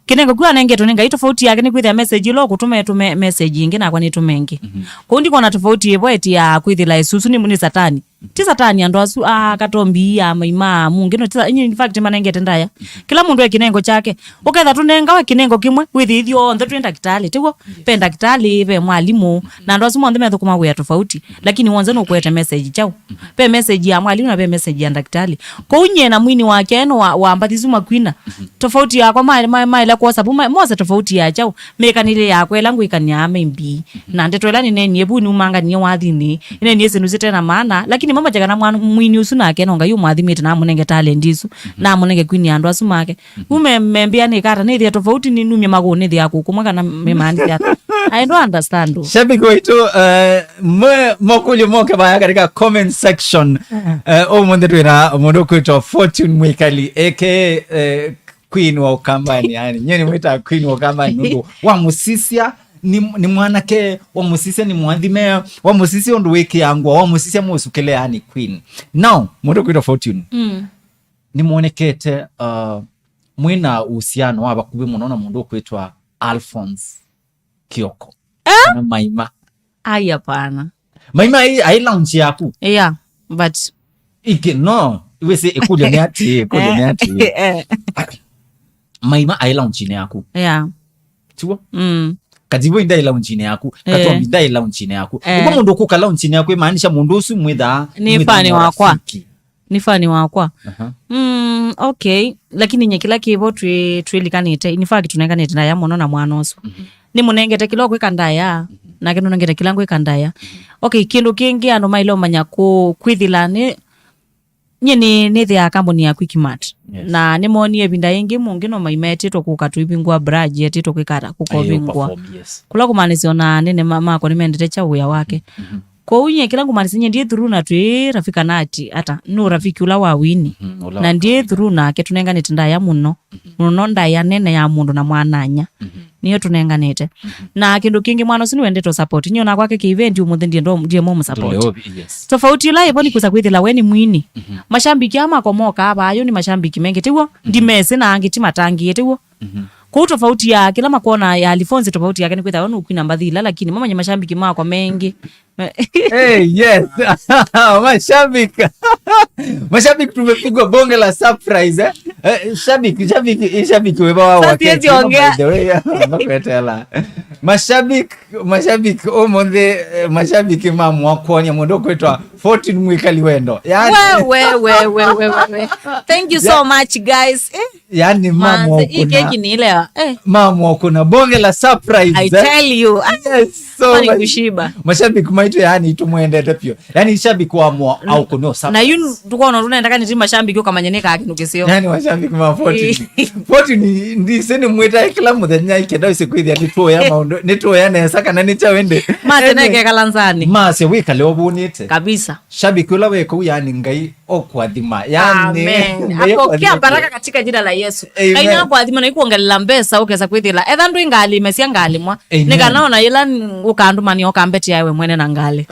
Kĩnengo kwĩ anengetwe nĩ Ngai, tofauti yake nĩ kwĩthĩa message ĩla ũkũtũma ĩtũme message ĩngĩ nakwa nĩtũme ĩngĩ. Mhm. Kũu ndikona tofauti ĩvo eti ya kwĩthĩla ĩsusu nĩ, nĩ Satani. Ti Satani andũ asu, a, Katombi, a, Maima, Mungi, no, ti Sa-, in fact, manengete ndaya. Kĩla mũndũ e kĩnengo kyake. Ũketha tũnengawe kĩnengo kĩmwe, wĩthĩithyo onthe twĩ ndakĩtalĩ, tĩw'o? Ve ndakĩtalĩ, ve mwalimũ, na andũ asu monthe methũkũma wĩa tofauti, lakini wonthe nũkwete message kyaũ. Ve message ya mwalimũ na ve message ya ndakĩtalĩ. Kwoou nyie na mwini wake no wa, wa mbathi isu makwina. Tofauti yakwa ma-, ma-, maĩle kwosa vu, ma-, mose tofauti ya kyaũ. Mĩkanĩlye yakwa ĩla ngwĩkanĩaa maybe, na ndeto ĩla nĩneenie vu nĩumanganie wathinĩ, nĩneenie syĩndũ syĩte na maana, lakini mamaja kana mwana mwini ũsu nake no Ngai ũmwathimĩte na amũnenge talent isu, na amũnenge kwini ya andũ asu make. Vu me-, membĩa nĩkata nĩthĩa tofauti, nĩnumye magũũ nĩthĩa kũkũmwa kana mĩmaanĩsya ata. I don't understand. Shabiki waitũ, eh, mwe makũlyo moke vaya katika comment section. Eh, ũmũnthĩ twĩna mũndũ kwĩtwa Fortune Mwikali, A K A, eh, Queen wa Ukambani, yani. Nyie nĩmwĩtaa Queen wa Ukambani nũndũ wamũsisya nĩ, nĩ mwanake, wamũsisya nĩ mwathime, wamũsisya ũndũ wĩkĩangwa, wamũsisya mũsukĩle, yani Queen. Now, mũndũ kwĩtwa Fortune. Mm. Nĩmwonekete, uh, mwĩna uhusiano wa vakuvĩ mũno na mũndũ ũkwĩtwa Alphonse Kioko. Eh? Kana Maima. Ai, hapana. Maima ai, ai launch yaku? Yeah, but iki, no, wĩsĩ ĩkũlyo nĩ atĩ, ĩkũlyo nĩ atĩ. Eh. Maima ai launch-inĩ yaku. Yeah. Tiw'o? Mm. Kativoi ndai launch-inĩ yaku. Eh. Katombi ndai launch-inĩ yaku. Eh. Ũguo mũndũ ũkũka launch-inĩ yaku, ĩmaanisha mũndũ ũsu mwĩthaa, nĩ mwĩthaa fan nĩ wakwa. Rafiki. Nĩ fan wakwa. Aha. Mm, okay. Lakini nye kĩla kĩvo twĩ-, twĩlikanĩte. In fact, tũnenganĩte ndaya mũno na mwana ũsu. Mhm. Nĩmũnengete kĩla ũkwĩka ndaya, nake nũnengete kĩla ngwĩka ndaya. Okay, kĩndũ kĩngĩ andũ maĩle ũmanya kũ-, kwĩthĩla nĩ, nyie nĩ, nĩthĩaa kambuni ya Quickmart. Yes. Na nĩmonie ĩvinda yĩngĩ mũngĩ no maimetĩtwe kũka tũivingũa branch, etĩtwe kwĩka ata, kũka ũvingũa. Yes. Kũla kũmaanisya ona anene ma-, makwa nĩmendete kyaũ wĩa wake. Mhm. Kwoou nyie kĩla ngũmaanisya nyie ndiĩ through na twĩ Rafika Nati ata, nĩ ũrafiki ũla wa wini. Mhm, ũla na ndiĩ through nake, tũnenganĩte ndaya mũno. Mhm. Mũno ndaya nene ya mũndũ na mwananya. Mhm. Nĩyo tũnenganĩte. Mhm. Na kĩndũ kĩngĩ mwana ũsu nĩwendete support. Nyie ona kwake kĩ event ũmũnthĩ ndiĩ ndo-, ndiĩ mũ support. Yes. Tofauti ĩla ĩvo nĩ kwĩsa kwĩthĩla we nĩ mwini. Mhm. Mashambiki aa makwa mokaa vaa, yu nĩ mashambiki mengĩ, tiw'o? Mhm. Ndimesĩ na angĩ ti matangĩĩe, tiw'o? Mhm. Kũu tofauti ya kĩla makwona ya Alphonse, tofauti yake nĩ kwĩthĩwa nũkwina mbathi ila, lakini mamanye mashambiki makwa mengĩ. Hey, yes. Mashabiki. Mashabiki, tumepigwa bonge la surprise, eh? Eh, shabiki, shabiki, shabiki wĩva wa sasa wake, siwezi ongea. By the way, yeah, nakwetela. Mashabiki, mashabiki, ũmũnthĩ, eh, mashabiki mamwa kuonia mũndũ kwĩtwa Fortune Mwikali wendo. Yani, we, we, we. Thank you so much, guys. Eh? Yani, manze, hii keki ni ile ya, eh. Mamwa kuna bonge la surprise, I eh? Tell you. Ah, yes, so kwani mashabiki maitũ, yani, tumwendete pio. Yani, shabiki wa mwa au kuno surprise. Na yu tukona tunaenda kani tima shabiki ukamanya nĩ kaa kĩndũ kĩseo. Yani, mashabiki ma Fortune. Fortune, ndisĩ nĩ mwĩta kĩla mũthenya ikenda ũsĩ kwĩthĩa nĩ tuoya maũndũ, nĩ tuoya nesa kana nĩ cha wende. Mase neke kalanzani. Mase wĩkale ũvũnĩte. Kabisa. Shabiki ũla wĩ kũu, yani, Ngai ũkwathima. Yani, amen. Ngai apokea baraka katika jina la Yesu. Amen. Ngai nakwathima na ikuongelela mbesa ukesa kwithila. Etha ndwĩ ngalĩ, mesya ngalĩ mwa. Amen. Nĩ kana ona yĩla n-, ũkandũmania ũkambetea we mwene na ngalĩ.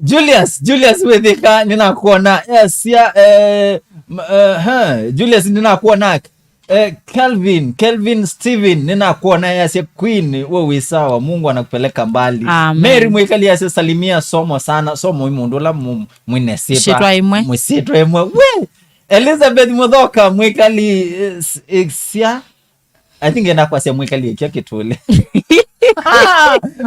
Julius, Julius wĩthĩka, nĩnakuona. Yes, ya, eh, m-, eh, huh. Julius nĩnakuona. Eh, Kelvin, Kelvin Steven, nĩnakuona yasya Queen, we wĩ sawa, Mungu anakupeleka mbali. Amen. Mary Mwikali yasya salimia Somo sana, Somo nĩ mũndũ ũla mu-, mwĩne syĩtwa. Syĩtwa ĩmwe. Mwĩ syĩtwa ĩmwe. We! Elizabeth Muthoka, Mwikali, eh, s-, eh, sya. I think enda kwasya Mwikali ĩkya kĩtũle.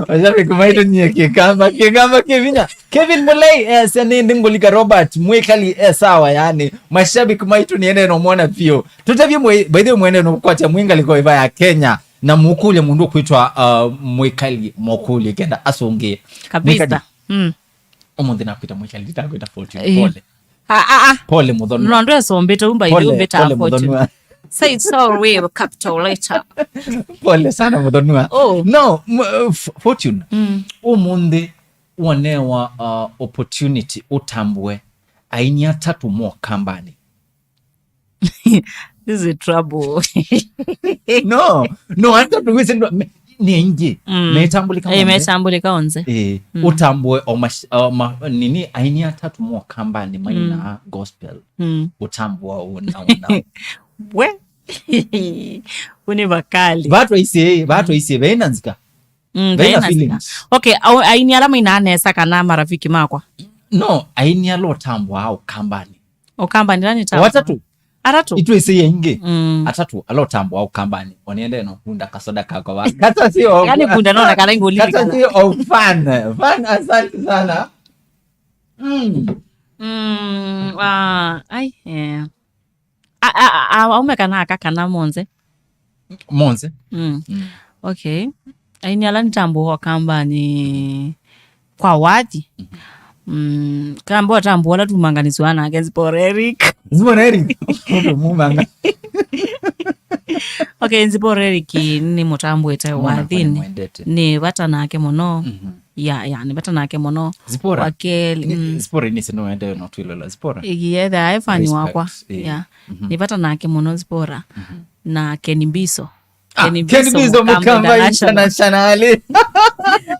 Mashabiki maitũ nyie Kĩkamba, Kĩkamba kĩ vinya. Kevin Mulei, eh, sya nĩ ndingũlika Robert, mwĩkali, eh, sawa yani. Mashabiki maitũ nĩ ene no mwana pio. Tũtavye mwe, by the way, mwene no kwatya mwingaliko ĩva ya Kenya. Na mũkũlya mũndũ kwĩtwa, uh, mwĩkali mũkũlya kenda asũngĩe. Kabisa. Mwĩkali. Mm. Ũmũnthĩ nakwĩta mwĩkali, nditakwĩta Fortune. Eh. Pole. Ah, ah, ah. Pole mũthonua. No, ndwesombĩte umba. Pole, ithuĩ mbĩtaa pole Fortune. Mũthonua. Say it all way, capital letter. Pole sana mũthonua. Oh. No, m-, uh, F-, Fortune. Mm. Ũmũnthĩ wonewa, uh, opportunity ũtambũe aini atatũ mo kambanĩ. This is trouble. No, no, atatũ wĩsĩ ndo, me-, nĩ aingĩ. Mm. Metambũlĩka. Eh, onthe. Metambũlĩka onthe. Eh, mm. Ũtambũe o mash-, o ma-, nini, aini atatũ mo kambanĩ maina, mm, gospel. Mm. Ũtambũa ũna, ũna. We? Ũnĩ vakali. Vatwaisye, vatwaisye, veina nzika. Mm, veina feelings. Okay, au-, aini ala maina nesa kana marafiki makwa? No, aini ala ũtambũa o kambanĩ. O kambanĩ la nĩ ta watatũ? Atatũ? Itwĩsĩ aingĩ. Mm. Atatũ ala ũtambũa o kambanĩ. Oniende no kunda kasoda kako va. Kata sio. Yani kunda nona kana ingolili. Kata sio o fan. Fan, asante sana. Mm. Mm, ah, ai, eh. A, a, a, aume kana aka kana monthe? Monthe. Mm. Mm. Okay. Aini ala nĩtambũa kambanĩ kwa wathi. Mhm. Mm, kamba ũtambũa ũla tumanganĩswa nake Zipporah Eric. Zipporah Eric. Mũndũ mumanga. Okay, Zipporah Eric nĩmũtambũĩte wathinĩ. Nĩ vata nake mũno. Mhm. Ya, ya, nĩ vata nake mũno. Zipporah. Wa kelĩ, nĩ, mm. Zipporah nĩsĩ nĩwendee no twĩlola Zipporah. Ĩgietha aĩ fani wakwa. Respect, eh. Ya. Mhm. Nĩ vata nake mũno Zipporah. Mhm. Na Ken Biso. Ah, Ken Biso Mukamba International. International.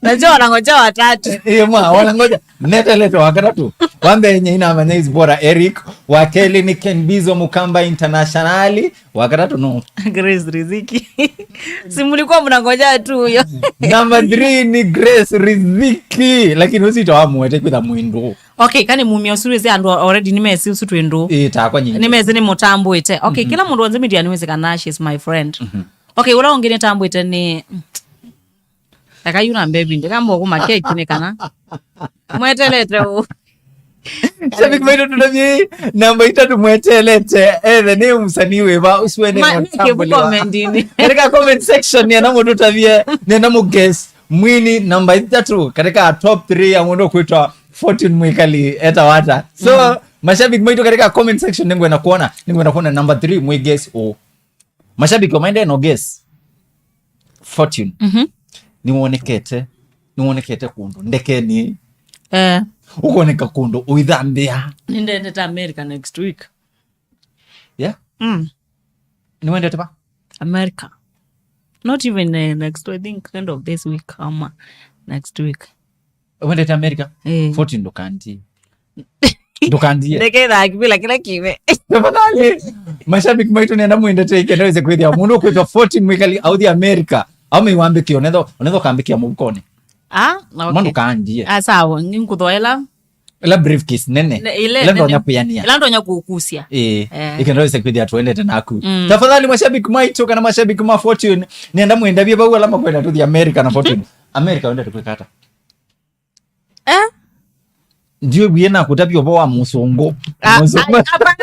Najua wanangoja watatu. Eh, mwa, wanangoja. Netelete wa katatũ. Wa mbee nye inamanya Zipporah Eric. Wa kelĩ nĩ Ken Biso Mukamba International. Wa katatũ no. Grace Riziki. Si mlikuwa mnangoja tu huyo. Number three ni Grace Riziki. Lakini ũsu itawa mwete kwĩtha mwĩndũ. Okay, kani mumia ũsu wĩsĩ andũ already nĩmesĩ ũsu twĩ ndũ. Ĩĩ, takwa nyingi. Nĩmesĩ nĩmũtambũĩte. Okay, mhm, kĩla mũndũ wonze media nĩwĩsĩ kana she is my friend. Mhm. Okay, ũla ũngĩ nĩtambũĩte nĩ, eka yu na mbevi, ndĩkamba ũkũma keki nĩ kana. Mwetelete ũ. Shabiki maitũ tũtavye namba itatũ mwetelete. Ethe nĩ msanii wĩva ũsu wene. Ma-, mĩkĩvu comment-inĩ. Katika comment section nĩenda mũtũtavye, nĩenda mũguess. Mwini namba itatũ katika top three ya mũndũ kwĩtwa Fortune Mwikali eta wata. So, mm, mashabiki maitũ katika comment section nĩngwenda kuona, nĩngwenda kuona number three mwĩ guess ũ. Mashabiki wamaende no guess. Fortune. Mhm. Nĩwonekete, nĩwonekete kũndũ ndekeni. Eh. Ũkoneka kũndũ ũithambĩa. Nĩndendete America next week. Yeah? Mm. Nĩwendete va? America. Not even, eh, next, I think end of this week ama next week. Wendete America? Eh. Fortune ndũkandie. Ndũkandie. Ndeketha kĩvĩla kĩla kĩve. Tafadhali. Mashabiki maitũ nĩenda mwendete ike ndaweze kwĩthĩa. Mũndũ kwĩtwa Fortune Mwikali authi America. Au meiwambĩkĩa, ũnetho, ũnetho kambĩkĩa mũvukonĩ. Ah, okay. Mũndũ kandie. Ah, sawa, nĩngũthoela. Ĩla briefcase nene. Ne-, ĩla ĩla ndonya nene. Kwĩania. Ĩla ndonya kũkusya. Ĩĩ. Eh. Ĩkenda wĩse kwĩthĩa tũendete naku. Mm. Tafadhali mashabiki maitũ kana mashabiki ma Fortune, nĩenda mwendavye vau ala makwenda tũthi America na Fortune. America wendete kwĩka ata? Eh? Ndiwe bwie na kũtavya ũvoo wa mũsũngũ. Ah, mũsũngũ. Ah, hapana.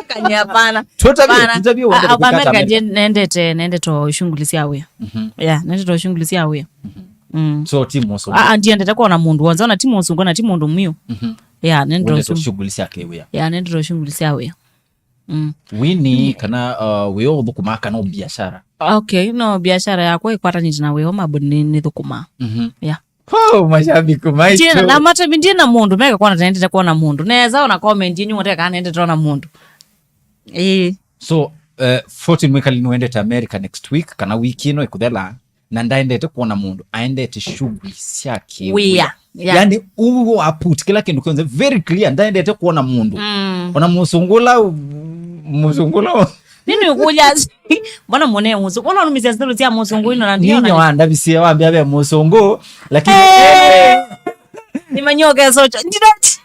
Kanye hapana. Tũtavye, hapana. Tũtavye wendete kwĩka ata America? America ndiye nendete, nendete o shughuli sya wĩa. Mhm. Yeah, nendete o shughuli sya wĩa. Mhm. Mm. So, ti mũsũngũ. Ah, ah, ndiendete kuona mũndũ wonse, ona ti mũsũngũ, na ti mũndũ mwiũ. Mhm. Yeah, nendete o wendete shughuli. Shughuli sya kĩwĩa. Yeah, nendete o shughuli sya wĩa. Mm. Wini kana, uh, wĩo ũthũkũmaa kana biashara? Okay, no, biashara yakwa ĩkwatanĩte na wĩo mambo nĩ, nĩthũkũmaa. Mhm. Yeah. Oh, mashabiki maitũ. Ndiena, na matavi ndiena mũndũ, meka kuona ta nendete kuona mũndũ. Neza ona comment yenyu muteka nendete ona mũndũ. Eh. So, uh, Fortune Mwikali nĩwendete America next week, kana wiki ĩno ĩkũthela, na ndaendete kuona mũndũ, aendete shughuli sya kĩwĩa. Wĩa, yeah. Yani, ũu wa put kĩla kĩndũ kĩonze very clear, ndaendete kuona mũndũ. Mm. Ona mũsũngũ ũla, mũsũngũ ũla. Nini ukuja? Mbona mwone mũsũngũ? Mbona unumisya story cia mũsũngũ ino na ndiona? Ninyo andavisie wambia ve mũsũngũ, lakini eh, nimanyoke socho. Ndinati.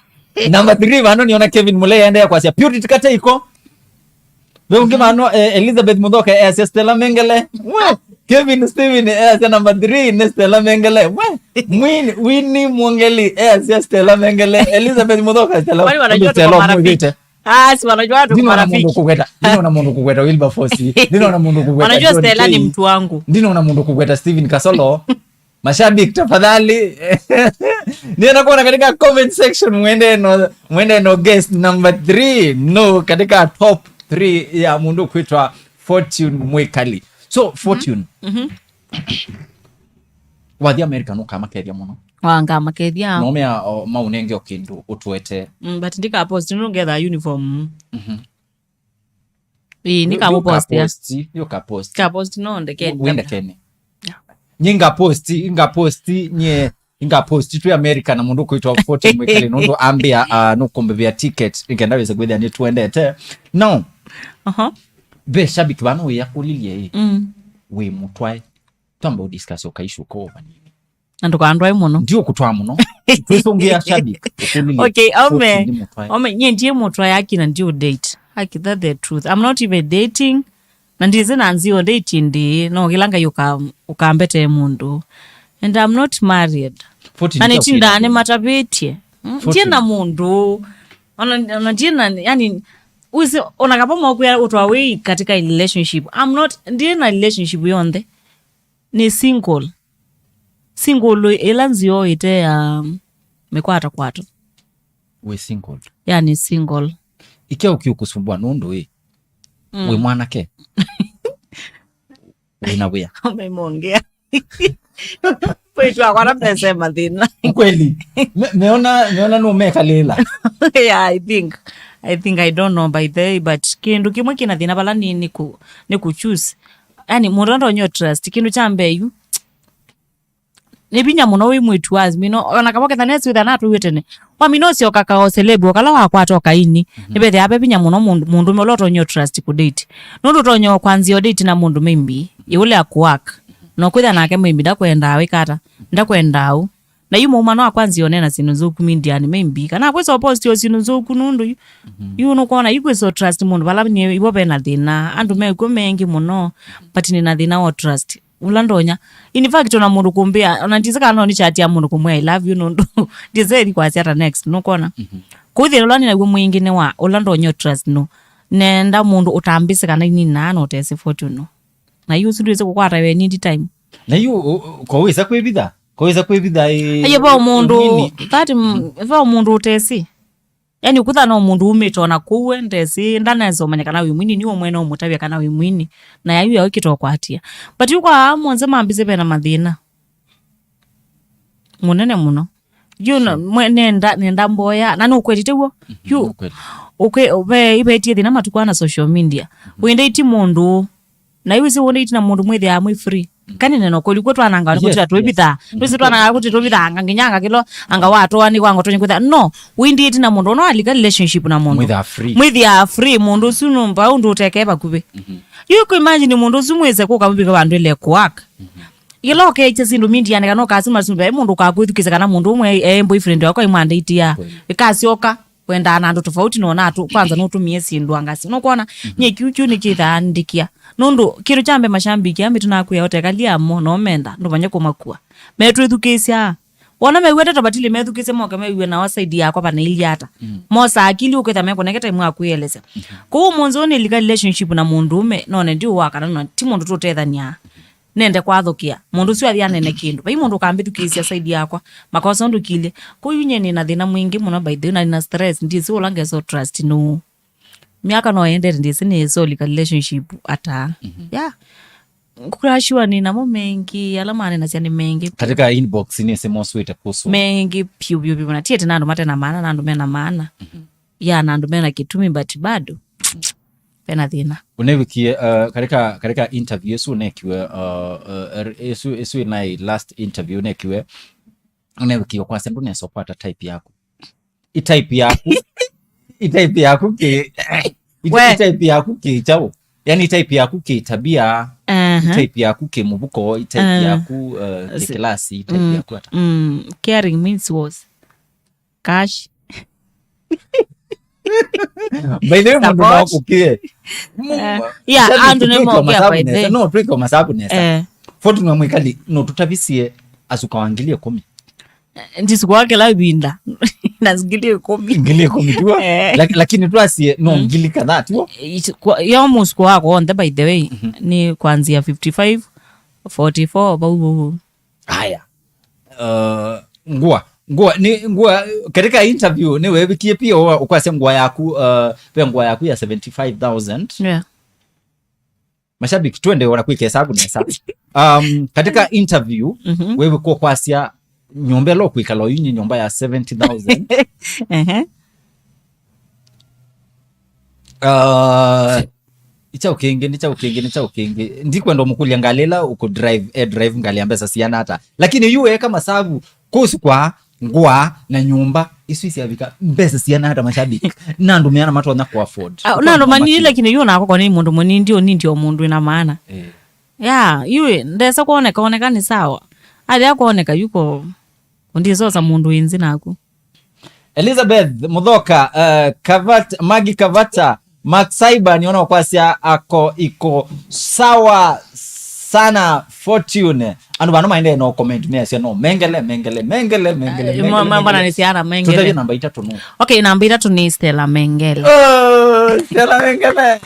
Number three, vano niona Kevin Mulei aendea kwasya Purity Kateiko. Ve ũngĩ vano, eh, Elizabeth Muthoka easya Stella Mengele. We, Kevin Steven easya number three nĩ Stella Mengele. We, Mwini, Winnie Mwongeli easya Stella Mengele. Elizabeth Muthoka, Stella. Kwani wanajua tuko Stella marafiki? Umwĩvĩte. Ah, si wanajua tuko marafiki. Ndinaona mũndũ kũgweta, ndinaona mũndũ kũgweta Wilberforce. Ndinaona mũndũ kũgweta Wanajua John Stella ni K. Mtu wangu. Ndinaona mũndũ kũgweta Steven Kasolo. Mashabiki, tafadhali. Nienda kuona katika comment section, mwende no, mwende no guess number three. No, katika top three ya mũndũ kwĩtwa Fortune Mwikali. So, Fortune. Mhm. Wathi America nũkamakethya mũno. Wangamakethya. Nomea o maunenge o kĩndũ ũtwete. Mm, but ndikapost, nũngetha uniform. Mhm. Ĩĩ, nĩkamũpostia. Nĩũkapost, nĩũkapost. Kapost no ndekeni. Wĩ ndekeni. Yeah. Nyie ngapost, ngapost, nyie ngapost twĩ America na mũndũ kwĩtwa Fortune Mwikali, nũndũ ambĩa, ah, nũkũmbĩvĩa ticket, nĩkenda wĩse kwĩthĩa nĩtwendete. No. Aha. Ve shabiki vano wĩyakũlilye ĩ. Mm. Wĩ mũtwae. Twamba ũdiscuss ũkaishu kwa vanini. Na ndũkandwae mũno. Ndiũkũtwaa mũno. Twĩsũngĩa shabiki, ũkũlilye Okay, ome, Fortune nĩ mũtwae. Ome, nyie ndiĩ mũtwae, aki na ndiũ date. Aki, that the truth. I'm not even dating. Na ndizi na nzio date ndi. No, kĩla Ngai ũka-, ũkambete mũndũ. And I'm not married. Fortune Na nĩtindaa nĩmatavĩtye. Mm, ndiĩ Fortune. Na mũndũ. Ona, ona ndiĩ na, yani, wĩsĩ, ona kapa mokwĩa ũtwa wĩ katika relationship. I'm not, ndiĩ na relationship yonthe. Nĩ single. Single ĩla nzeo ĩte ya mĩkwatakwato. Wĩ single. Yani single. Ike ũkiũkũsumbua nũndũ ĩ. Mm. Wĩ mwanake. Wĩna wĩa. Umemongea. Kwĩtwa kwa na pesa ya mathĩna. Kweli. Me-, meona, meona no mekalila. Yeah, I think. I think, I don't know by the way, but kĩndũ kĩmwe kĩna thĩna vala nĩ, nĩ ku-, nĩ ku choose. Yani, mũndũ ndonya trust. Kĩndũ kya mbee yu, nĩ vinya mũno wĩ mwĩtu wa Azimino, ona kavoketha nesi wĩtha natũiwe tene. Wamina ũsyoka kao celeb, okala wakwata okaini. Mhm. Nĩvethĩa ve vinya mũno mũndũ, mũndũme ũla ũtonya trust kũ date. Nũndũ ũtonya kwanzia date na mũndũ maybe, ĩũle akuwak. No kwĩtha nake maybe ndakwendaa wĩkata, ndakwendaa ũ. Na yu mauma no akwanzia ũneena syĩndũ nzũku mediani maybe. Kana kwĩsa post o syĩndũ nzũku nũndũ yu. Mhm. Yu nũkwona, yu kwĩsa trust mũndũ, vala nye ivo vena thĩna. Andũ mekw'o mengi mũno, but nĩna thĩna wa trust. Ũla ndonya. In fact, ona mũndũ kũmbĩa, ona ndisĩ kana no nĩ chat ya mũndũ kũmwĩa, "I love you," nũndũ ndisĩ ĩthi kwasya ata next, nũkwona? Mhm. Kũu thĩna ũla nĩ naw'o mwingĩ nĩ wa, ũla ndonya trust no. Nenda mũndũ ũtambĩsĩ kana ininaa na ũtesĩ Fortune no. Na yu ũsu ndwĩsĩ kũkwata we need time. Na yu, ũ-, ũ-, kowĩsa kwĩvitha? Kowĩsa kwĩvitha, ĩ-, Aye, vo mũndũ, ĩnini? That, mm, vo mũndũ ũtesĩ. Yani, kutha no mũndũ umĩte ona kũu, ndesĩ, ndanesa ũmanya kana wĩ mwini, niwe mwene ũmũtavya kana wĩ mwini, na yayu yaũkĩte ũkwatia. But yu kwa aa monthe mambĩsĩ vena mathĩna mũnene mũno. Yu na, mwe-, nenda, nenda mboya, na nũkwetite w'o. Mhm, yu, nũkwetite. Ũkwe-, ve-, ivetie thĩna matukũ ana social media. Mhm. Wĩndĩti mũndũ, Na yu isi wonde itina mũndũ mwĩthĩaa mwĩ free. Kana neno kweli kwĩ twananga nĩ Yes, kũtita twĩvithaa. Yes. Twĩsĩ twananga kũtita twĩvithaa anga nginya anga kĩlo anga watoa nĩ kwango tonye kwĩtha. No, windi itina mũndũ no alika relationship na mũndũ. Mwĩthĩaa free. Mwĩthĩaa free mũndũ ũsu no mba ũndũ ũtekee vakuvĩ. Mhm. Yu ku imagine mũndũ ũsu mwĩse kũka mũvika vandũ ile kwak. Mhm. Ila ũkecha sindu mindiane kana ũkasima sumbe mũndũ kakwĩthukĩse kana mũndũ ũmwe e boyfriend wakwa imwandaitĩa. Kweli. Ĩkasyoka. Wendaa na andũ tofauti nona atu kwanza nũtũmie syĩndũ angasi. Nũkwona, mhm, nyie kiu, kiu nĩkĩthaa ndĩkĩa. Nũndũ kĩndũ kya mbee mashambiki amĩtu nakwĩa ũtekalia mo no menda ndũmanye kũmakua. Metwĩthukĩĩsya. Wona mew'e ndeto vatili methukĩĩsye moke mew'e nao side yakwa vanailye ata. Mm. Mosa akili ũkwĩtha mekũnengete imwe akwĩelesya. Mhm. Kũu mũnzĩ ũũ nĩlika relationship na mũndũũme none ndiũwa kana no ti mũndũ tũtethania. Nende kwathũkĩa. Mũndũ ũsu athi anene kĩndũ. Vai mũndũ ũkambĩthukĩĩsya side yakwa. Makosa ũndũ kilye. Kwoou nyie nĩ na thĩna mwingĩ mũno by the way, na nĩ na stress. Ndiĩsĩ ũla ngesa trust nũũ. Myaka no ĩendete, ndiĩsĩ nĩ solika relationship ata. Mhm. Yeah. Ngũkũrashiwa nĩ namo mengĩ, ala manenasya nĩ mengĩ. Katika inbox nĩ simo swete kuhusu. Mengĩ piu, piu, piu. Na tiete na andũ mate na maana, na andũ mena maana. Mhm. Ya na andũ mena kĩtumi, but bado vena thĩna. Ũnevikie, uh, katika, katika interview ĩsu ũnekiwe, uh, uh, ĩsu, ĩsu ĩnaĩ last interview ũnekiwe, ũnevikie kwasya ndũnesa ũkwata type yaku. I type yaku, i type yaku kĩ, i, we, i type yaku kĩ chao. Yani i type yaku kĩ tabia, aha, i type yaku kĩ mũvuko, i type, ah, yaku, uh, kĩ si-, class, i type, mm, yaku ata. Mm, caring means was. Cash. By the way, mũndũ no Support. Kũkie. Mu- Eh, yeah, Sasa andũ nĩ twĩke mongea, masabu by the nesa. way. No, twĩke masabu nesa. Eh. Fortune wa Mwikali, no tũtavisie asuka wa ngili ĩkũmi. Ndisukuwa kĩla ĩvinda. Na ngili ĩkũmi. Ngili ĩkũmi tuo. Eh. Lak- lakini twasie no ngili kadhaa tuo. It- kwa- yo mũsuko wakwa onthe, by the way, nĩ kwanzia fifty-five, forty-four, vau vau. Haya. Uh, ngua ngua ni ngua katika interview ni webikie pia wa- ukwasya ngua yaku uh, ve ngua yaku ya seventy-five thousand. Yeah. Mashabiki, twende ona kwike hesabu nesa. Um, katika interview wewe kwa kwasya nyumba ĩla ũkwĩkala oyu nĩ nyumba ya seventy thousand. Ehe. Uh, nĩ kyaũ kĩngĩ, nĩ kyaũ kĩngĩ, nĩ kyaũ kĩngĩ? Ndikwenda ũmũkũlya ngalĩ ĩla ũkũ drive, e drive ngalĩ ya mbesa siana ata. Lakini yu eka masabu, kũsu kwa ngua na nyũmba, isu isyavika mbesa siana ata, mashabiki? Na andũ meana matonya ku afford. Ah, na ndo manini, lakini yu nako kwa nĩ mũndũ mũnini, ndio ndio mũndũ ina maana. Eh. Ya, yu ndesa kuoneka, oneka ni sawa. Athi akuoneka yuko, undisosa mũndũ inzi naku. Elizabeth Muthoka, uh, Kavata, Magi Kavata, Mark Saiba, niona kwasya ako iko sawa sana Fortune. Andũ vano maendee no comment measya no mengele mengele mengele mengele. Eh, mwa- mwa- mbona ni siana mengele. Tutaje namba itatu no. Okay, namba itatu ni Stella Mengele. Oh, Stella Mengele.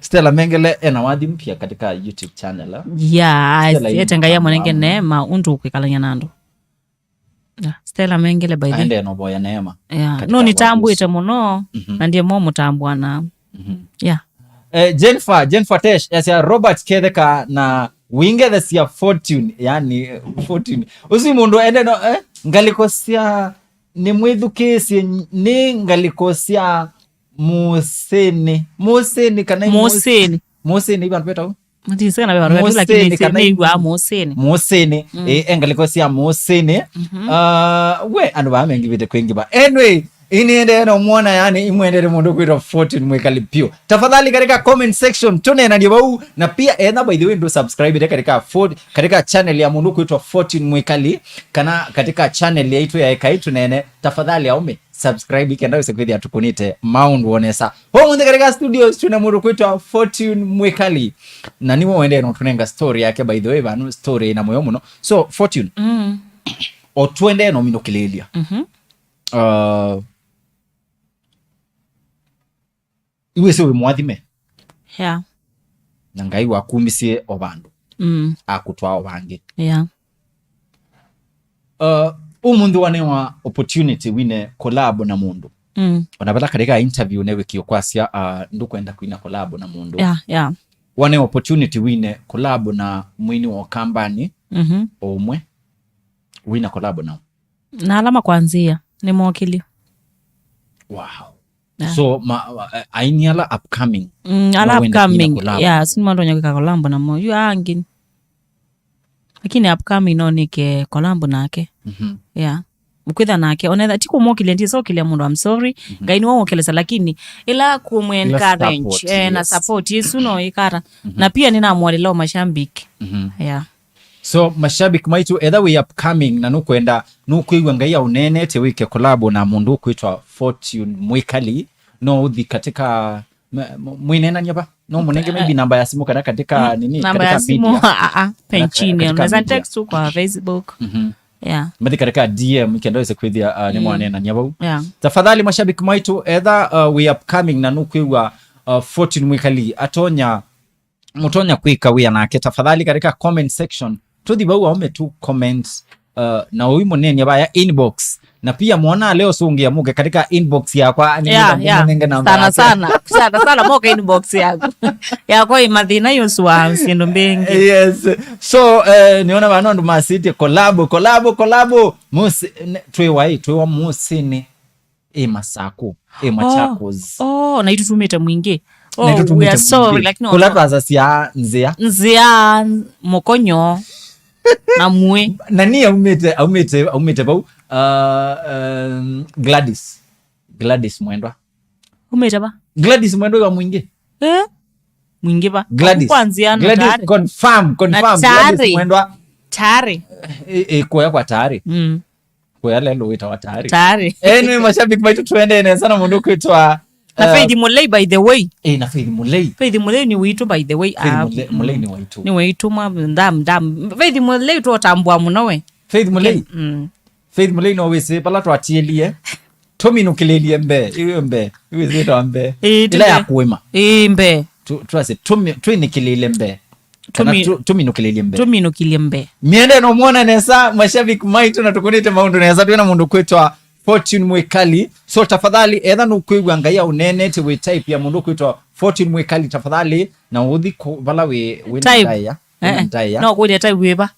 Stella Mengele ena wathi mpya katika YouTube channel. Eh? Yeah, Stella ete ngai yu amũnenge neema undu kwikalanya na andu. Yeah, Stella Mengele by the way. Aende no boya neema. Yeah. Katika No nitambwite wathi muno na ndiye mo mutambwa na. Yeah. Eh, Jennifer, Jennifer Tesh, yasya Robert Ketheka na wingethesia Fortune, yani Fortune. Usi mundu ende no, eh, ngaliko sia ni mwithukisye ni ngaliko sia musini. Musini kana i mus- Musini. Musini ibantu betau? Ndisika na beba lakini Musini kana ni wa musini. Musini, eh, engaliko sia musini. Ah, we andu ba mengi bite kwingi ba. Anyway, ini ende no muona yani imwendere mundu kwitwa Fortune Mwikali pio. Tafadhali katika comment section tunena ndio bau, na pia enda by the way ndo subscribe ile katika Fort-, katika channel ya mundu kwitwa Fortune Mwikali kana katika channel ya itu ya Ekai Tunene, tafadhali aume subscribe kenda wese kwithia tukunite maundu onesa. Ho munthi katika studios tuna mundu kwitwa Fortune Mwikali. Na niwe wende no tunenga story yake, by the way, vanu story ina moyo muno. So Fortune, Mm. o twende no minukililia. Mhm. Uh, iwe se we mwathime Yeah. na Ngai wakumisie o vandu Mm. akutwaa o vangi. Yeah. Uh, umunthi wanewa opportunity wine collab na mundu. Mm. Ona vala katika interview newikio kwasya uh, ndukwenda kwina collab na mundu. Yeah, yeah. Wane opportunity wine collab na mwini wa kambani Mhm. o umwe wina collab nao. Na ala makwanzia ni mokili. Wow. Yeah. So ma, uh, aini ala upcoming. Mm, ala Wawenda upcoming. kina collab. Yeah, sini mwandu nyaka collab na mo. Yu angi. Lakini upcoming no nike collab nake. Mhm. Yeah. Ukwitha nake onetha ti kumokile ndisokile mundu, I'm sorry. Ngai ni wawokelesa lakini ila kumwe Ila encourage support, eh, na yes. Support yesu no ikara. Na pia nina mwalilo mashambiki. Mhm. Yeah. So mashabiki maitu etha wi upcoming na nukwenda nukwigua Ngai aunenete wike collab na mundu ukwitwa Fortune Mwikali, no uthi katika m- m- mwinenania va no munenge maybe namba ya simu kana katika nini Namba katika ya simu media. Ah, ah, pen Katika- chini katika unaweza media. Text tu kwa Facebook. Mhm. Yeah. Mthi katika D M ikenda wese kwithia uh, ni mwanenania vau. Yeah. Tafadhali mashabiki maitu etha uh, wi upcoming na nukwigua uh, Fortune Mwikali atonya mutonya kwika wia nake, tafadhali katika comment section tuthi vau aume tu comment uh, na uyu munenia vaya inbox, na pia mwona leo sungia muke katika inbox yakwa Yeah, yeah. Nenge namba Sana yake. Sana sana sana moka inbox yaku yakwa imathina yoswa sindu mbingi. Yes. So uh, niona vano andu masitie collab collab collab musi ne- twiwa i twiwa musini i Masaku i Machakos. Oh, na itutumite mwingi. Oh, Na itutumite we are sorry mwingi. Lakini Kula twasasya nzia nzia mukonyo na mwe na ni aumite aumite aumite vau uh, um, Gladys Gladys Mwendwa umite ba Gladys Mwendwa wa mwingi eh mwingi ba Gladys kwanzia na Gladys tayari confirm Na confirm tayari. Gladys Mwendwa tayari e, e, kuya kwa tayari mm. Kwa lelo wĩtawa tayari. Tayari. Anyway, mashabiki maitũ, tũendee nesa na mũndũ ũkwĩtwa, na uh, Faith Mulei, by the way. Eh, na Faith Mulei. Faith Mulei nĩ witũ, by the way. Faith Ah, Mulei, Mulei nĩ waitũ. Nĩ waitũ mwa ndam, ndam. Faith Mulei twotambua mũno we. Faith Mulei. Mm. Faith Mulei no wĩsĩ, pala twatiĩlie. Tũminũkĩlĩlie mbee, iwe mbee, iwe zĩtwa mbee. Ĩĩ, ĩla ya tũme- kũĩma. Ĩĩ, mbee. Tu-, twase, tũmi-, twĩnĩkĩlĩle mbee. Kana Tũmi- tu-, tũminũkĩlĩlie mbee. Tũminũkĩlye mbee. Miende no mwona nesa, mashabiki maitũ, na tũkũnĩte maũndũ nesa, twĩna mũndũ kwĩtwa Fortune Mwikali. So tafadhali, etha nũkwĩw'a Ngai aũneenete wĩ type ya mũndũ kwĩtwa Fortune Mwikali, tafadhali, na ũthi kũ-, vala wĩ, wĩ na Type. Ndaĩa, wĩ na Eh, eh. Ndaĩa. No kũlya type wĩva?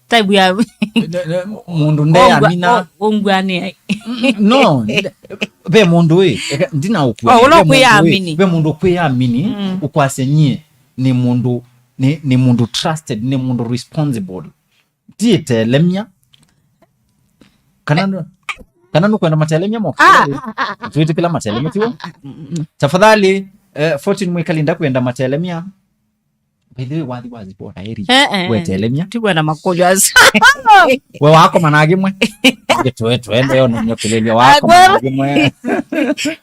Type ya Ne-, ne-, mũndũ ndeamina. Ongwa-, o-, ongwa nĩ ai. No, nde-, ve mũndũ ĩ, eka, ndinaũkua. Oh, ũla ve mũndũ ĩ, ũkwĩyamini. Ve mũndũ ũkwĩyamini, Mm. ũkwasya nyie nĩ mũndũ, nĩ, nĩ mũndũ trusted, nĩ mũndũ responsible. Ti ĩtelemya. Kana nũ-, kana nũkwenda matelemya moka? Ah, ah, ah, ah. Twĩtĩkĩla matelemya, tiw'o? Mm, mm, mm. Tafadhali, eh, Fortune Mwikali, ndakwenda matelemya. By the way, wathi wa zipota eri. Eh, eh, eh. Wetelemya. Tikwenda makũlyo asu. We wakoma na agĩmwe. Twe-, twende yo nũmyokelelia wakoma na agĩmwe.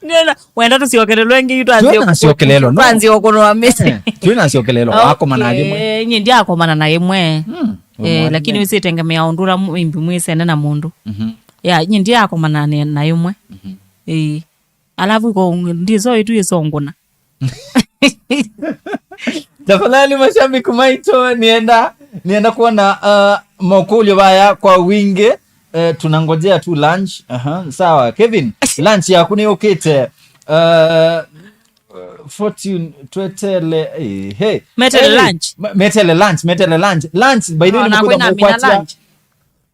Nĩona, wenda tũsiokelelwe ĩngĩ yu twanzie Twĩna siokelelo, no. Twanzie ũkũnwa mĩsĩ. Eh, twĩna siokelelo, wakoma na agĩmwe. Okay, nyie ndiakomana na agĩmwe. Hmm. Eh, lakini wĩsĩtengemea ũndũ ũla mũ-, imbi mwĩsene na mũndũ. Mhm. Ya, nyie ndiakomana na, na ĩmwe. Mhm. Eh. Alafu ko ndiso itu isongona. Tafadhali mashabiki maitũ, nienda, nienda kuona, uh, maũkũlyo vaya kwa wingi. Uh, tunangojea tu lunch. Aha, sawa. Kevin, lunch yaku nĩ ũkĩte. Uh, Fortune, twetele, eh, hey. Metele Hey, lunch. me-, metele lunch, metele lunch. Lunch, by the way, Oh, na nĩkwĩtha kwĩna mina mũkwatya. Lunch.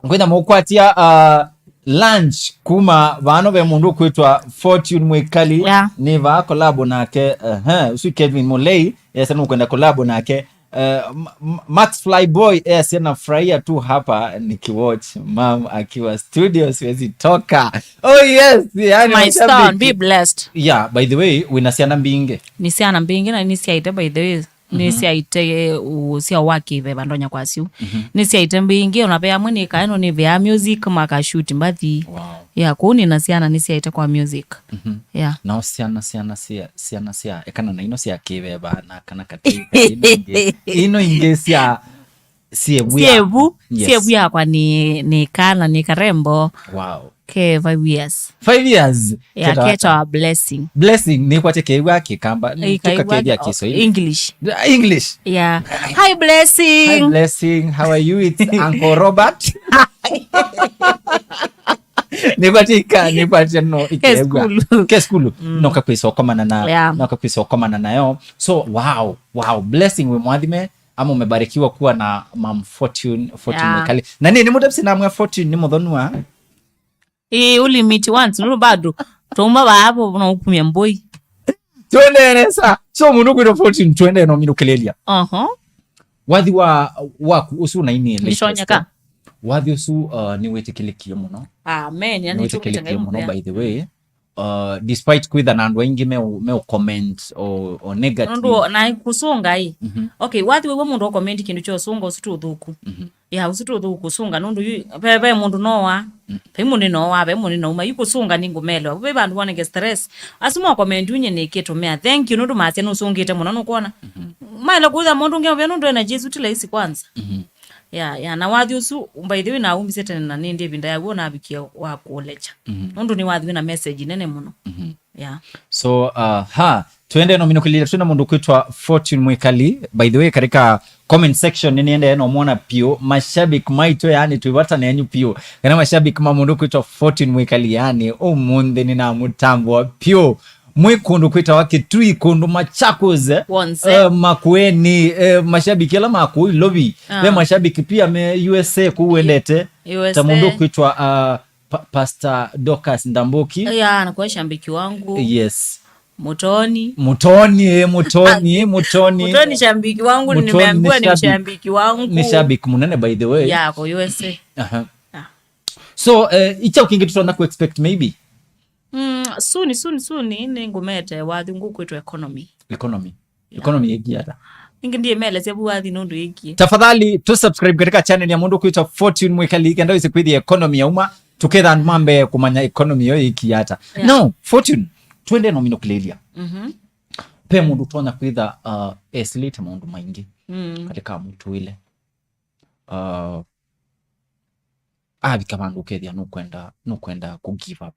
Ngwĩtha mũkwatya, uh, lunch kuma vano ve mũndũ kwĩtwa Fortune Mwikali. Yeah. Nĩ vaa collab nake, uh, ũsu Kevin Mulei, esa nũkwenda collab nake. Uh, M-, M-, Max Flyboy, esa nafurahia tu hapa nikiwatch mam akiwa studio, siwezi toka. Oh yes, yani My mashabiki. Son, be blessed. Yeah, by the way, wĩna syana mbingĩ. Nĩ syana mbingĩ na nĩsyaĩte, by the way. Mhm. Nĩsyaĩte, uh, ũsyao wa kĩveva ndonya kwasyu. Mhm. Nĩsyaĩte mbingĩ, ona ve amwe nĩkae no nĩveaa music, makashoot mbathi. Wow. Yeah, kũu nĩna syana nĩsyaĩte kwa music. Mhm. Yeah. Nao syana, syana sya, syana sya, ekana na ino sya kĩveva, na kana katĩ, katĩ ino ingĩ. Ino ingĩ sya, syĩ vu ya-, Syĩ vu, yes. Syĩ vu yakwa nĩ, nĩ kana, nĩ karembo. Wow. Ke five years. Five years. Yeah, ketawa ketawa Blessing. Blessing, nĩkwatya kĩw'a Kĩkamba. Ĩkaĩw'a Kĩkethya Kĩswahili. English. English. Yeah. Hi, Blessing. Hi, Blessing. How are you? It's Uncle Robert. Nĩkwatya ika, nĩkwatya no, Ke ikew'a. Sukulu. Ke sukulu. Mm. No kakwĩsa ũkomana na, Yeah. no kakwĩsa ũkomana nayo. So, wow, wow. Blessing, wĩ mwathime, ama umebarikiwa kuwa na Mam Fortune, Fortune Yeah. Mwikali. Na nĩ, nĩ mũtepsi na mwa Fortune, nĩ mũthonua. Ĩĩ, ũlimiti once, nũndũ bado twauma vaapo no ũkumya mbũi. Twendee nesa. So, mũndũ kwĩtwa Fortune, twendee no minũkĩlĩlya. Aha. Wathi wa, waku ũsu na ini Nĩshonyeka. Wathi ũsu, uh, nĩwĩtĩkĩlĩkie mũno. Amen. Yani, Nĩwĩtĩkĩlĩkie mũno, by the way. Uh, despite kwĩtha na andũ aingĩ me, me comment o, o negative. Nũndũ na kũsũnga ĩ. Mhm. Okay, wathi wĩw'a mũndũ ũkomenti kĩndũ kya ũsũnga ũsu ti ũthũku. Mhm. Ya, ũsu ti ũthũku kũsũnga, nũndũ yu, ve, ve mũndũ nowa, Mm. ve mũndũ nowa, ve mũndũ nauma, yu kũsũnga nĩ ngũmelewa. Ve vandũ woneke stress. Asu mo comment unye nĩkĩtũmĩa. Thank you, nũndũ masya nũsũngĩte mũno, nũkwona? Mhm. Maĩle kũtha mũndũ ũngĩ ve nũndũ ena Jesu ti laisi kwanza. Mhm. Ya, ya, na wathi ũsu, by the way, naumisye tene na nĩndĩ ĩvinda ya w'o navikie wa kũlecha. Mhm. Nũndũ nĩ wathi wĩna message nene mũno. Mhm. Yeah. So, uh, ha, twende no minũkĩlĩlya, twĩna mũndũ kwĩtwa Fortune Mwikali. By the way, katika comment section nĩnĩendee no mwona piũ. Mashabiki maitũ, yani, twĩ vata nenyu piũ. Kana mashabiki ma mũndũ kwĩtwa Fortune Mwikali, yani, ũmũnthĩ nĩnamũtambũa piũ. Mwĩ kũndũ kwĩtawa Kitui, kũndũ Machakos, eh? Wonse. Eh, Makueni, eh, mashabiki ala ma kũu Ilovi. Ah. Ve mashabiki pia me U S A kũu wendete. U S A. Ta mũndũ kwĩtwa, uh, Pa-, Pastor Dorcas Ndambuki. Yeah, anakuwa shabiki wangu. Yes. Mutoni. Mutoni, eh, Mutoni, Mutoni. Mutoni shabiki wangu, Mutoni ni nimeambiwa ni shabiki. Shabiki wangu. Ni shabiki munene, by the way. Yeah, kwa U S A. Aha. Yeah. So, eh, icha kingi tutaona ku expect maybe? Mm, soon, soon, soon, nĩngũmete wathi ngũkwĩtwa economy. Economy. Yeah. Economy ĩkiata. Ningĩ ndiĩmelesya vu wathi nũndũ ĩkie. Tafadhali, tu subscribe katika channel ya mũndũ kwĩtwa Fortune Mwikali, kenda wĩse kwĩthĩa economy ya uma. Tũketha andũ mambe kũmanya economy yo ĩkiata. Yeah. Now, Fortune, twende nomino kĩlĩlya. Mhm. Pe mũndũ ũtonya kwĩtha uh, esĩlĩte maũndũ maingĩ Mm. katika mũtũĩle. Uh, avika vandũ ũkethĩa nũkwenda nũkwenda kũ give up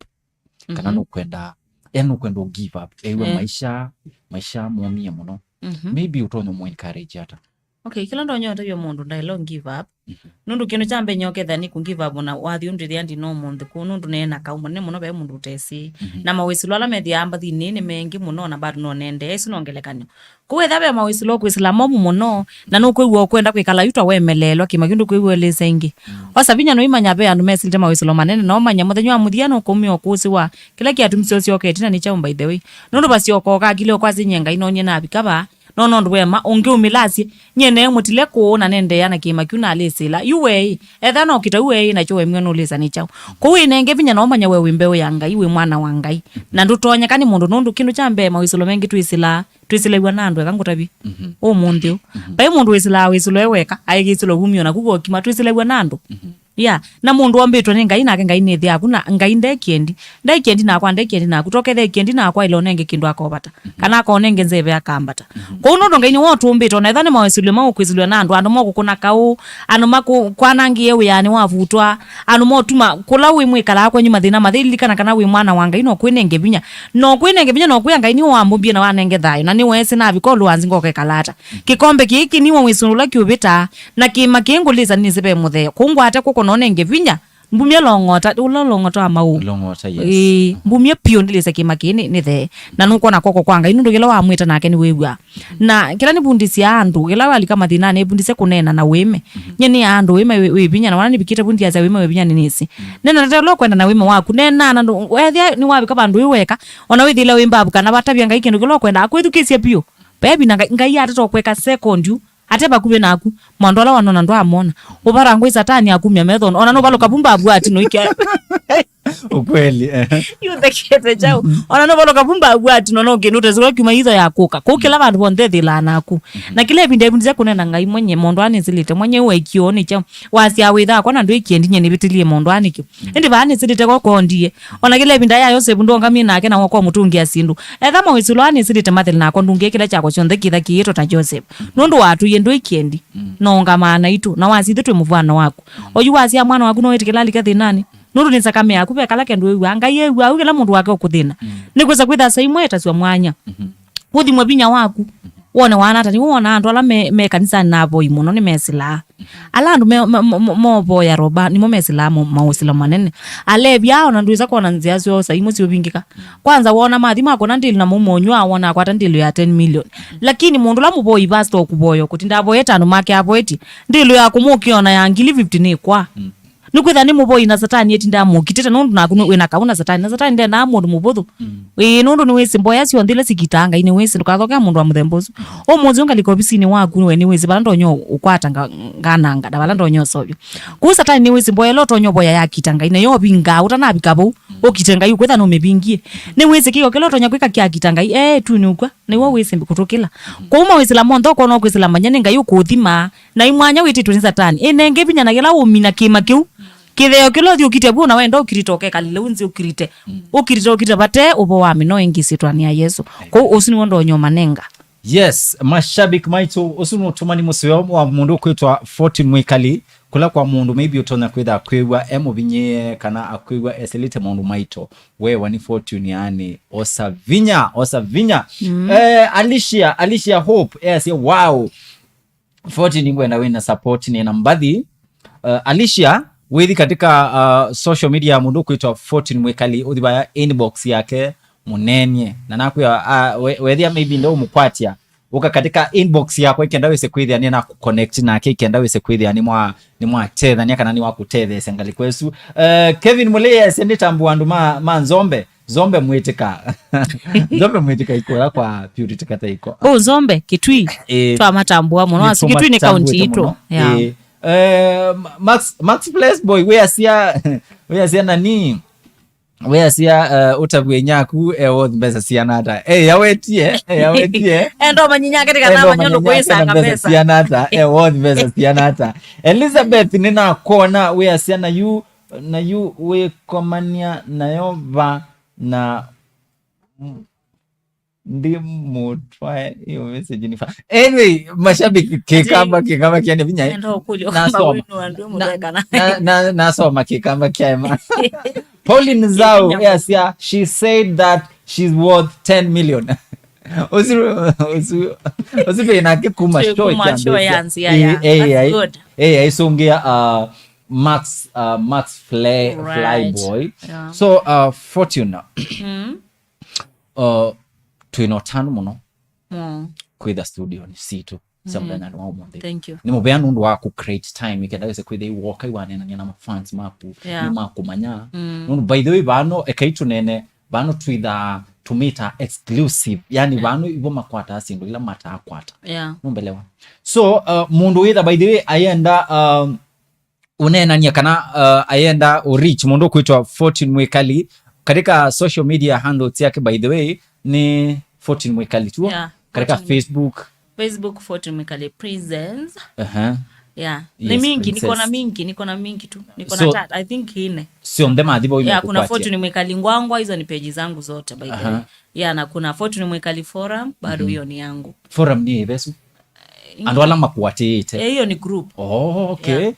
kana Mhm. nũkwenda yani nũkwenda ũ give up ewe Eh. maisha maisha momie mũno. Mhm. Maybe ũtonya mũ encourage ata? Okay, kĩla ndonya ũtavya mũndũ ndaĩlo give up. Mhm. Nũndũ kĩndũ kya mbee nyoketha nĩ kũ give up na wathi ũndĩthĩa ndina ũmũnthĩ kũu nũndũ neena kaũ mũnene mũno ve mũndũ ũtesĩ. Mhm. Na mawĩsĩlo ala methĩaa mbathinĩ nĩ mengĩ mũno na bado no nendee. Ĩsu no ngelekany'o. Kũu ethĩwa ve mawĩsĩlo ũkwĩsĩla momũ mũno, na nũkwĩw'a ũkwenda kwĩkala yu ta wemeleelwa kĩma kĩu ndũkwĩw'a ũlĩsa ĩngĩ. Mm. Osa vinya nũimanya ve andũ mesĩlĩte mawĩsĩlo manene, na ũmanye mũthenya wa mũthia nũkũmĩa ũkũsĩ wa kĩla kĩatumisye ũsyoka ĩtina nĩ kyaũ, by the way. Nũndũ vasyoka ũkakile ũkwasĩny'e Ngai nonyie navika vaa, no nũndũ wema ũngĩumĩlasye, nyie neemũtile kũũ na nendeea na kĩma kĩu nalĩsĩla. Yu weĩ, ethĩwa no kĩtau weĩ nakyo wemiwe nũlĩsa nĩ kyaũ. Kũu ĩnenge vinya na ũmanye we wĩ mbeũ ya Ngai, wĩ mwana wa Ngai. Na ndũtonyeka nĩ mũndũ nũndũ kĩndũ kya mbee mawĩsĩlo mengĩ twĩsĩlaa twĩsĩlaw'a na andũ eka ngũtavye. Mhm. Ũmũnthĩ ũ. Mhm. Vai mũndũ wĩsĩlaa wĩsĩlo e weka, aĩkĩsĩlwa vumio naku gokima twĩsĩlaw'a na andũ. Mhm. Ya, na mũndũ ombĩtwe nĩ Ngai nake Ngai nĩthĩ aku na Ngai ndekiendi. Ndekiendi nakwa, ndekiendi naku. Tokethe ekiendi nakwa ĩla ũnenge kĩndũ akovata. Mhm. Kana akonenge nzeve akambata. Mhm. Kwoou nũndũ Ngai nĩwe ũtũmbĩte, ona ethwa nĩ mawĩsĩlyo ma ũkwĩsĩlw'a na andũ, andũ mokũkũna kaũ, andũ makwanangĩe wĩanĩ wavutwa, andũ motuma kũla wĩ mwĩkalaa kwenyu mathĩna mathĩ, lilikana kana wĩ mwana wa Ngai no kwĩnenge vinya. No kwĩnenge vinya no kwĩa Ngai nĩwe wambũmbie na wanenge thayũ, na nĩweesĩ navika ũlũ wa nzĩ ngokekala ata. Kĩkombe kĩĩ kĩniwa wĩsũnũla kĩũvĩtaa, na kĩĩma kĩĩ ngũlĩsa nĩnĩsĩ ve mũtheo. Kũu ngwate kw'oko na ũnenge vinya, mbumye long'ota, ũla long'ota wa maũũ. Long'ota, yes. Ĩĩ, mbumye piũ ndĩlĩse kĩĩma kĩĩ nĩ, nĩ thee. Na nũkwona kw'oko kwa Ngai, nũndũ kĩla wamwĩta nake nĩwĩw'aa. Na kĩla nĩvundisya andũ, ĩla walika mathĩnanĩ, ĩvundisye kũneena na wĩme. Mhm. Nye nĩ andũ wĩme wĩ, wĩ vinya, na wana nĩvikĩte vundi asya wĩme wĩ vinya nĩ nĩsĩ. Mhm. Nena na telo kwenda na wĩme waku, nena na ndũ, wethĩa nĩwavika vandũ wĩ weka, ona wĩthĩle wĩ mbavu kana vatavya Ngai kĩndũ kĩla ũkwenda, akwĩthukĩĩsye piũ. Ve ĩvinda Ngai, Ngai atata ũkweka second yu, ate vakuvĩ naku, maũndũ ala wanona ndwamona. Ũvara ngũĩ Satani akumya methonĩ, ona nũvalũka vu mbavu atino ike. Ukweli, eh. Yu thekete chao. Mhm. Ona nũvalũka vu mbavu atino no kĩndũ ũtesũla kuma itho ya kũka. Kũu kĩla vandũ vonthe thĩlaa naku. Mhm. Na kĩla ĩvinda ĩvundisya kũnena Ngai mwenye, mũndũ anĩsĩlĩte, mwenye ũaikio nĩ chao. Wasya wĩthaa kwa na ndwĩkie ndinye nĩvĩtĩlie mũndũ anĩkyo. Ĩndĩ vaa nĩsĩlĩte kwa kondie. Ona kĩla ĩvinda ya Yosevu ndũngamie nake na woko mũtũngĩa syĩndũ. Etha mawĩsĩlo aa nĩsĩlĩte mathele nakwa ndũngĩe kĩla kyakwa kyonthe kĩtha kĩĩtwa ta Joseph. Nũndũ watũie ndwĩkiendi. Mm. Na ũngamaa naitũ, na wasithe twĩ mũvwano waku. Mm. Oyu wasya mwana waku no wĩtĩkĩla alike thĩnanĩ. Nũndũ nĩ nzakame yaku ve kala kendũ wĩw'aa. Ngai ew'aa au kĩla mũndũ wake ũkũthĩna. Mm. Nĩkwĩsa kwĩtha saa imwe etasw'a mwanya. Mhm. Ũthimwe vinya waku. Mhm. Wone wana ata nĩw'o wona andũ ala me, me kanisanĩ na avoi mũno nĩmesĩlaa. Ala andũ me- ma- ma- ma- movoya roba nĩmo mesĩlaa mo- maũsĩlo manene. Alevi aa ona ndwĩsa kwona nzĩa syoo sa imwe syũvingĩka. Kwanza woona mathi makũna ndĩlũ na maumonyu awona akwata ndĩlũ ya ten million. Lakini mũndũ ũla mũvoi vasta ũkũvoya ũkũtinda avoyete andũ make avoetie ndĩlũ ya kũmũkĩona ya ngili fifty nĩkwa. Nĩkwĩtha nĩ mũvoi na Satani etindaa mũkitĩte nũndũ naku nĩ- wĩna kau na Satani. Na Satani ndendaa mũndũ mũvũthũ. Mm. Ĩĩ, nũndũ nĩwĩsĩ mboya syonthe ila sikitaa Ngai nĩwĩsĩ, ndũkathokea mũndũ wa mũthemba ũsu. Ũmũnthĩ ũngalika ovisinĩ waku we nĩwĩsĩ vala ndonya ũkwata nga- ngananga na vala ndonya ũseũvya. Kũu Satani nĩwĩsĩ mboya ĩla ũtonya ũvoya yakita Ngai, nayo ũvingaa ũtanavika vau, ũkite Ngai ũkwĩtha nũmĩvingie. Nĩwĩsĩ kĩko kĩla ũtonya kwĩka kyakita Ngai, ee, tu nĩũkw'a, nĩw'o wĩsĩ kũtũkĩla. Kũu mawĩsĩla monthe ũkona ũkwĩsĩla manya nĩ Ngai ũkũũthima, na imwanya wĩtĩtwe nĩ Satani. Ĩnenge vinya na kĩla ũmina kĩma kĩu. Kĩtheo kĩla ũthi ũkite vu na wenda ũkirite ũkekalile unzi ũkirite. Ũkirite ũkirite vate ũvo wa mĩno ĩngĩ syĩtwanĩ ya Yesu. Kũu ũsu nĩw'o ndonyo manenga. Yes, mashabiki maitũ, ũsu nĩ ũtũmani mũseo wa mũndũ ũkwĩtwa Fortune Mwikali, kũla kwa mũndũ maybe ũtonya kwĩtha kwĩw'a e mũvinyĩe kana akwĩw'a esĩlĩte maũndũ maito. Wewa nĩ Fortune yani, osa vinya, osa vinya. Mm. Eh, Alicia, Alicia Hope, easya, wow. Fortune nĩngwenda wĩna support nĩna mbathi. Uh, Alicia, wĩthi katika uh, social media ya mũndũ ũkwĩtwa Fortune Mwikali, ũthi vaya inbox yake mũnenie. Na nakwĩa uh, we- wethĩa maybe ndeũmũkwatya, ũka katika inbox yakwa ikenda wĩse kwĩthĩa nĩna kũconnect nake, ikenda wĩse kwĩthĩa nĩ mwa nĩ mwatethania kana nĩ wakũtetheesya ngalĩko ĩsu. Uh, Kevin Mũlĩĩ easya nĩtambũa andũ ma, ma Nzombe. Nzombe mwĩtĩka. Nzombe mwĩtĩka ikũla kwa Purity Kataiko. Kũu Nzombe, Kitui, ĩĩ, twamatambũa mũno. Asu Kitui nĩ kaunti itũ. Yeah. Ĩĩ. Eh, Max, Max Blessboy, wĩasya, wĩasya nani? Wĩasya, eh, ũtavw'e nyaku, eh, worth mbesa siana ata? Eh, yawetie, eh, yawetie. Endo manyinya katika endo na manyondo manyinya kwĩsanga mbesa siana ata? Eh, worth mbesa siana ata? Elizabeth, nĩnakona, wĩasya na yu, na yu wĩkomania nayo va na m-, ndi mũtwae hiyo message ni fa-, anyway, mashabiki, kĩkamba, kĩkamba kĩane vinya. Nenda ũkũlyo kamba nasoma. Wĩnu andũ na, mũthekana. Na, na, nasoma kĩkamba kĩa ema. Pauline Zau, yes, yeah, she said that she's worth ten million. Usiru, usiru, usiru inake kuma show. Kuma show ya nzia, yeah. Eh, eh, that's good. Eh, aisungia, uh, Max, uh, Max Fly, right. Flyboy. Yeah. So, uh, Fortune, mm, uh, twina ũtanu mũno, mm, kwitha studio ni situ sa, mm, mũthenya wa ũmũnthĩ. Thank you. Nĩ mũvea nũndũ wa ku create time, ikenda wĩse kwĩthĩa iwoka iwanenania na mafans maku, yeah, nĩ makũmanya. Mm. Nũndũ, by the way, vano, ekai tũnene, vano twitha tũmĩta exclusive. Yani, mm, vano ivo makwataa syĩndũ ila mataakwata. Yeah. Nũmbelewa. So, uh, mũndũ wĩtha, by the way, ayenda, um, ũneenania kana, uh, ayenda ũ reach mũndũ ũkwĩtwa Fortune Mwikali katika social media handles yake, by the way, ni Fortune Mwikali tu. Yeah, katika Fortune. Facebook. Facebook, Fortune Mwikali Presents. Aha. Yeah. Yes, ni mingi, niko na Princess. Mingi, niko na mingi tu. Niko na, so, tat-, I think ine. Sio ndema adhibo. Yeah, kuna imekupatia. Fortune Mwikali Ngwangwa, hizo ni page zangu zote, by the way. Aha. Yeah, na kuna Fortune Mwikali Forum, bado, mhm, hiyo ni yangu. Forum ni ivesu? Eh, andũ ala makuatĩte. Eh, hiyo ni group. Oh, okay. Yeah.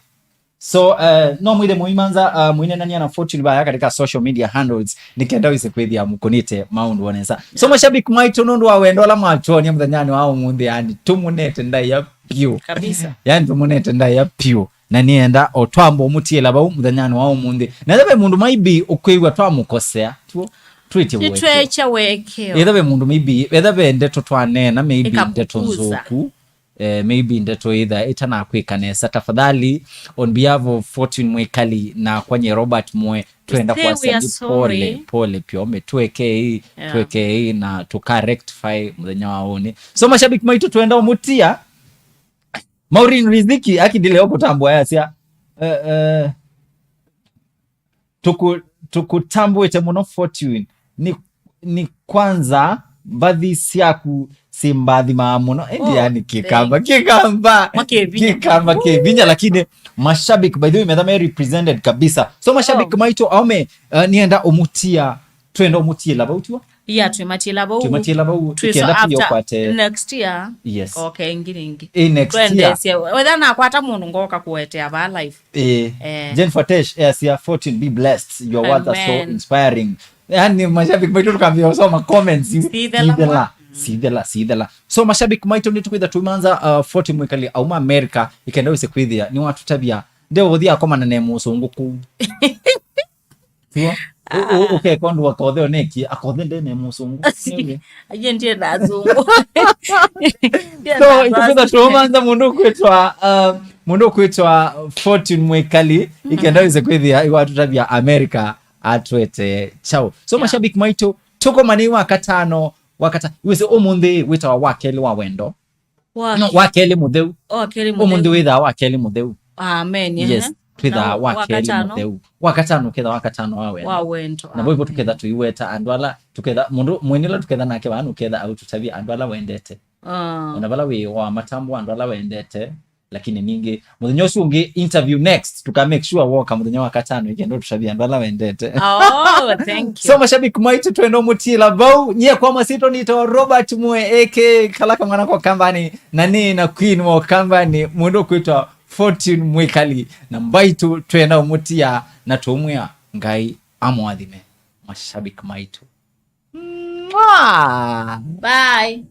So, uh, no mwĩthe mũimanza, uh, mwinenania na Fortune vaya katika social media handles, nĩkenda wĩse kwĩthĩa mũkũnĩte maũndũ o nesa. So, yeah, mashabiki maitũ, nũndũ wa wendo ala mwatwonia mũthenyanĩ wa ũmũnthĩ, yani, tũmũnete ndaĩa piũ. Kabisa. Yani, tũmũnete ndaĩa piũ. Na nĩenda o twamba ũmũtiĩla vau mũthenyanĩ wa ũmũnthĩ. Na ethĩwa ve mũndũ maybe ũkwĩw'a twamũkosea, tuo, twĩtye wekeo. Titwecha wekeo. Ethĩwa ve mũndũ maybe, ethĩwa ve ndeto twaneena, maybe ndeto nzũku. Eh, maybe ndeto ĩtha ĩtanakwĩka nesa, tafadhali, on behalf of Fortune Mwikali na kwanye Robert Mwe, twenda kwasya nĩ pole, pole pyo, me twekei, yeah, twekei na tũka rectify mũthenya wa ũnĩ. So, mashabiki maitũ, twenda ũmũtia. Maureen Riziki akindile okutambua yasya, eh, eh, Tuku-, tukutambwĩte mũno Fortune. Ni, ni kwanza mbathi syaku simbathimaa mũno. Ĩndĩ, oh, yani kĩkamba, thank you. Kĩkamba. Makĩvinya. Kĩkamba kĩvinya, lakini mashabiki, by the way, metha me represented kabisa. So mashabiki, oh, maitũ aũme, uh, nienda ũmũtia, twenda ũmũtiĩla vau tiwa? Yeah, twĩmatiĩla vau. Twĩmatiĩla vau, twĩ so ikenda after pia ũkwate next year. Yes. Okay, ĩngĩ ĩngĩ. Eh, next year. Twendesye. Wetha nakwata mũndũ ngoka kũetea va live. Eh, eh. Jane Fatesh, eh, sia Fortune, be blessed. Your words are so, amen, inspiring. Yani, mashabiki maitũ tũkambia gũsoma comments. Sithela. Sithela, mm, sithela, sithela. So, mashabiki maitũ nĩtũkwĩtha tũimanza, uh, Fortune Mwikali auma America, ikenda wĩse kwĩthĩa, nĩwatũtavya, nde ũthi akomana ne mũsũngũ kũu. Tiwa? Ũ-, ũ-, ũkeka ũndũ akothe oneki, akothe ndene mũsũngũ. Aye ndiye na azungu. So, itũkwĩtha tũmanza mũndũ ũkwĩtwa, uh, mũndũ ũkwĩtwa Fortune Mwikali, ikenda wĩse kwĩthĩa iwatũtavya America atwete chao. So, yeah, mashabiki maitũ, tũkomane wa katano, wa kata-, wĩse ũmũnthĩ wĩtawa wa kelĩ wa wendo. Wa no, wa kelĩ mũtheu. Wa kelĩ mũtheu. Ũmũnthĩ wĩthaa wa kelĩ mũtheu. Amen, yes, ehe. Twĩthaa na wa kelĩ wakatano mũtheu. Wa katano ũketha wa katano wa wendo. Wa wendo, na vo ivo, amen, tũketha tũiweta andũ ala, tũketha mũndũ mwenila tũketha nake vaa nũketha aũtũtavya andũ ala wendete. Ah. Ona vala wĩ wa matambo andũ ala wendete. Lakini ningĩ, mũthenya ũsu ũngĩ, interview next, tuka make sure woka mũthenya wa katano, ikenda ũtũtavya andũ ala wendete. Oh, thank you. So, mashabiki maitũ, twenda ũmũtiĩla vau. Nyie kwa masito nĩtawa Robert Mwe, A K A Kalaka mwana kwa kambani, na nĩ na Queen wa kambani, mũndũ kwĩtwa Fortune Mwikali, na mbaitũ twenda ũmũtia na tũmwĩa Ngai amwathime, mashabiki maitũ. Mwah! Bye.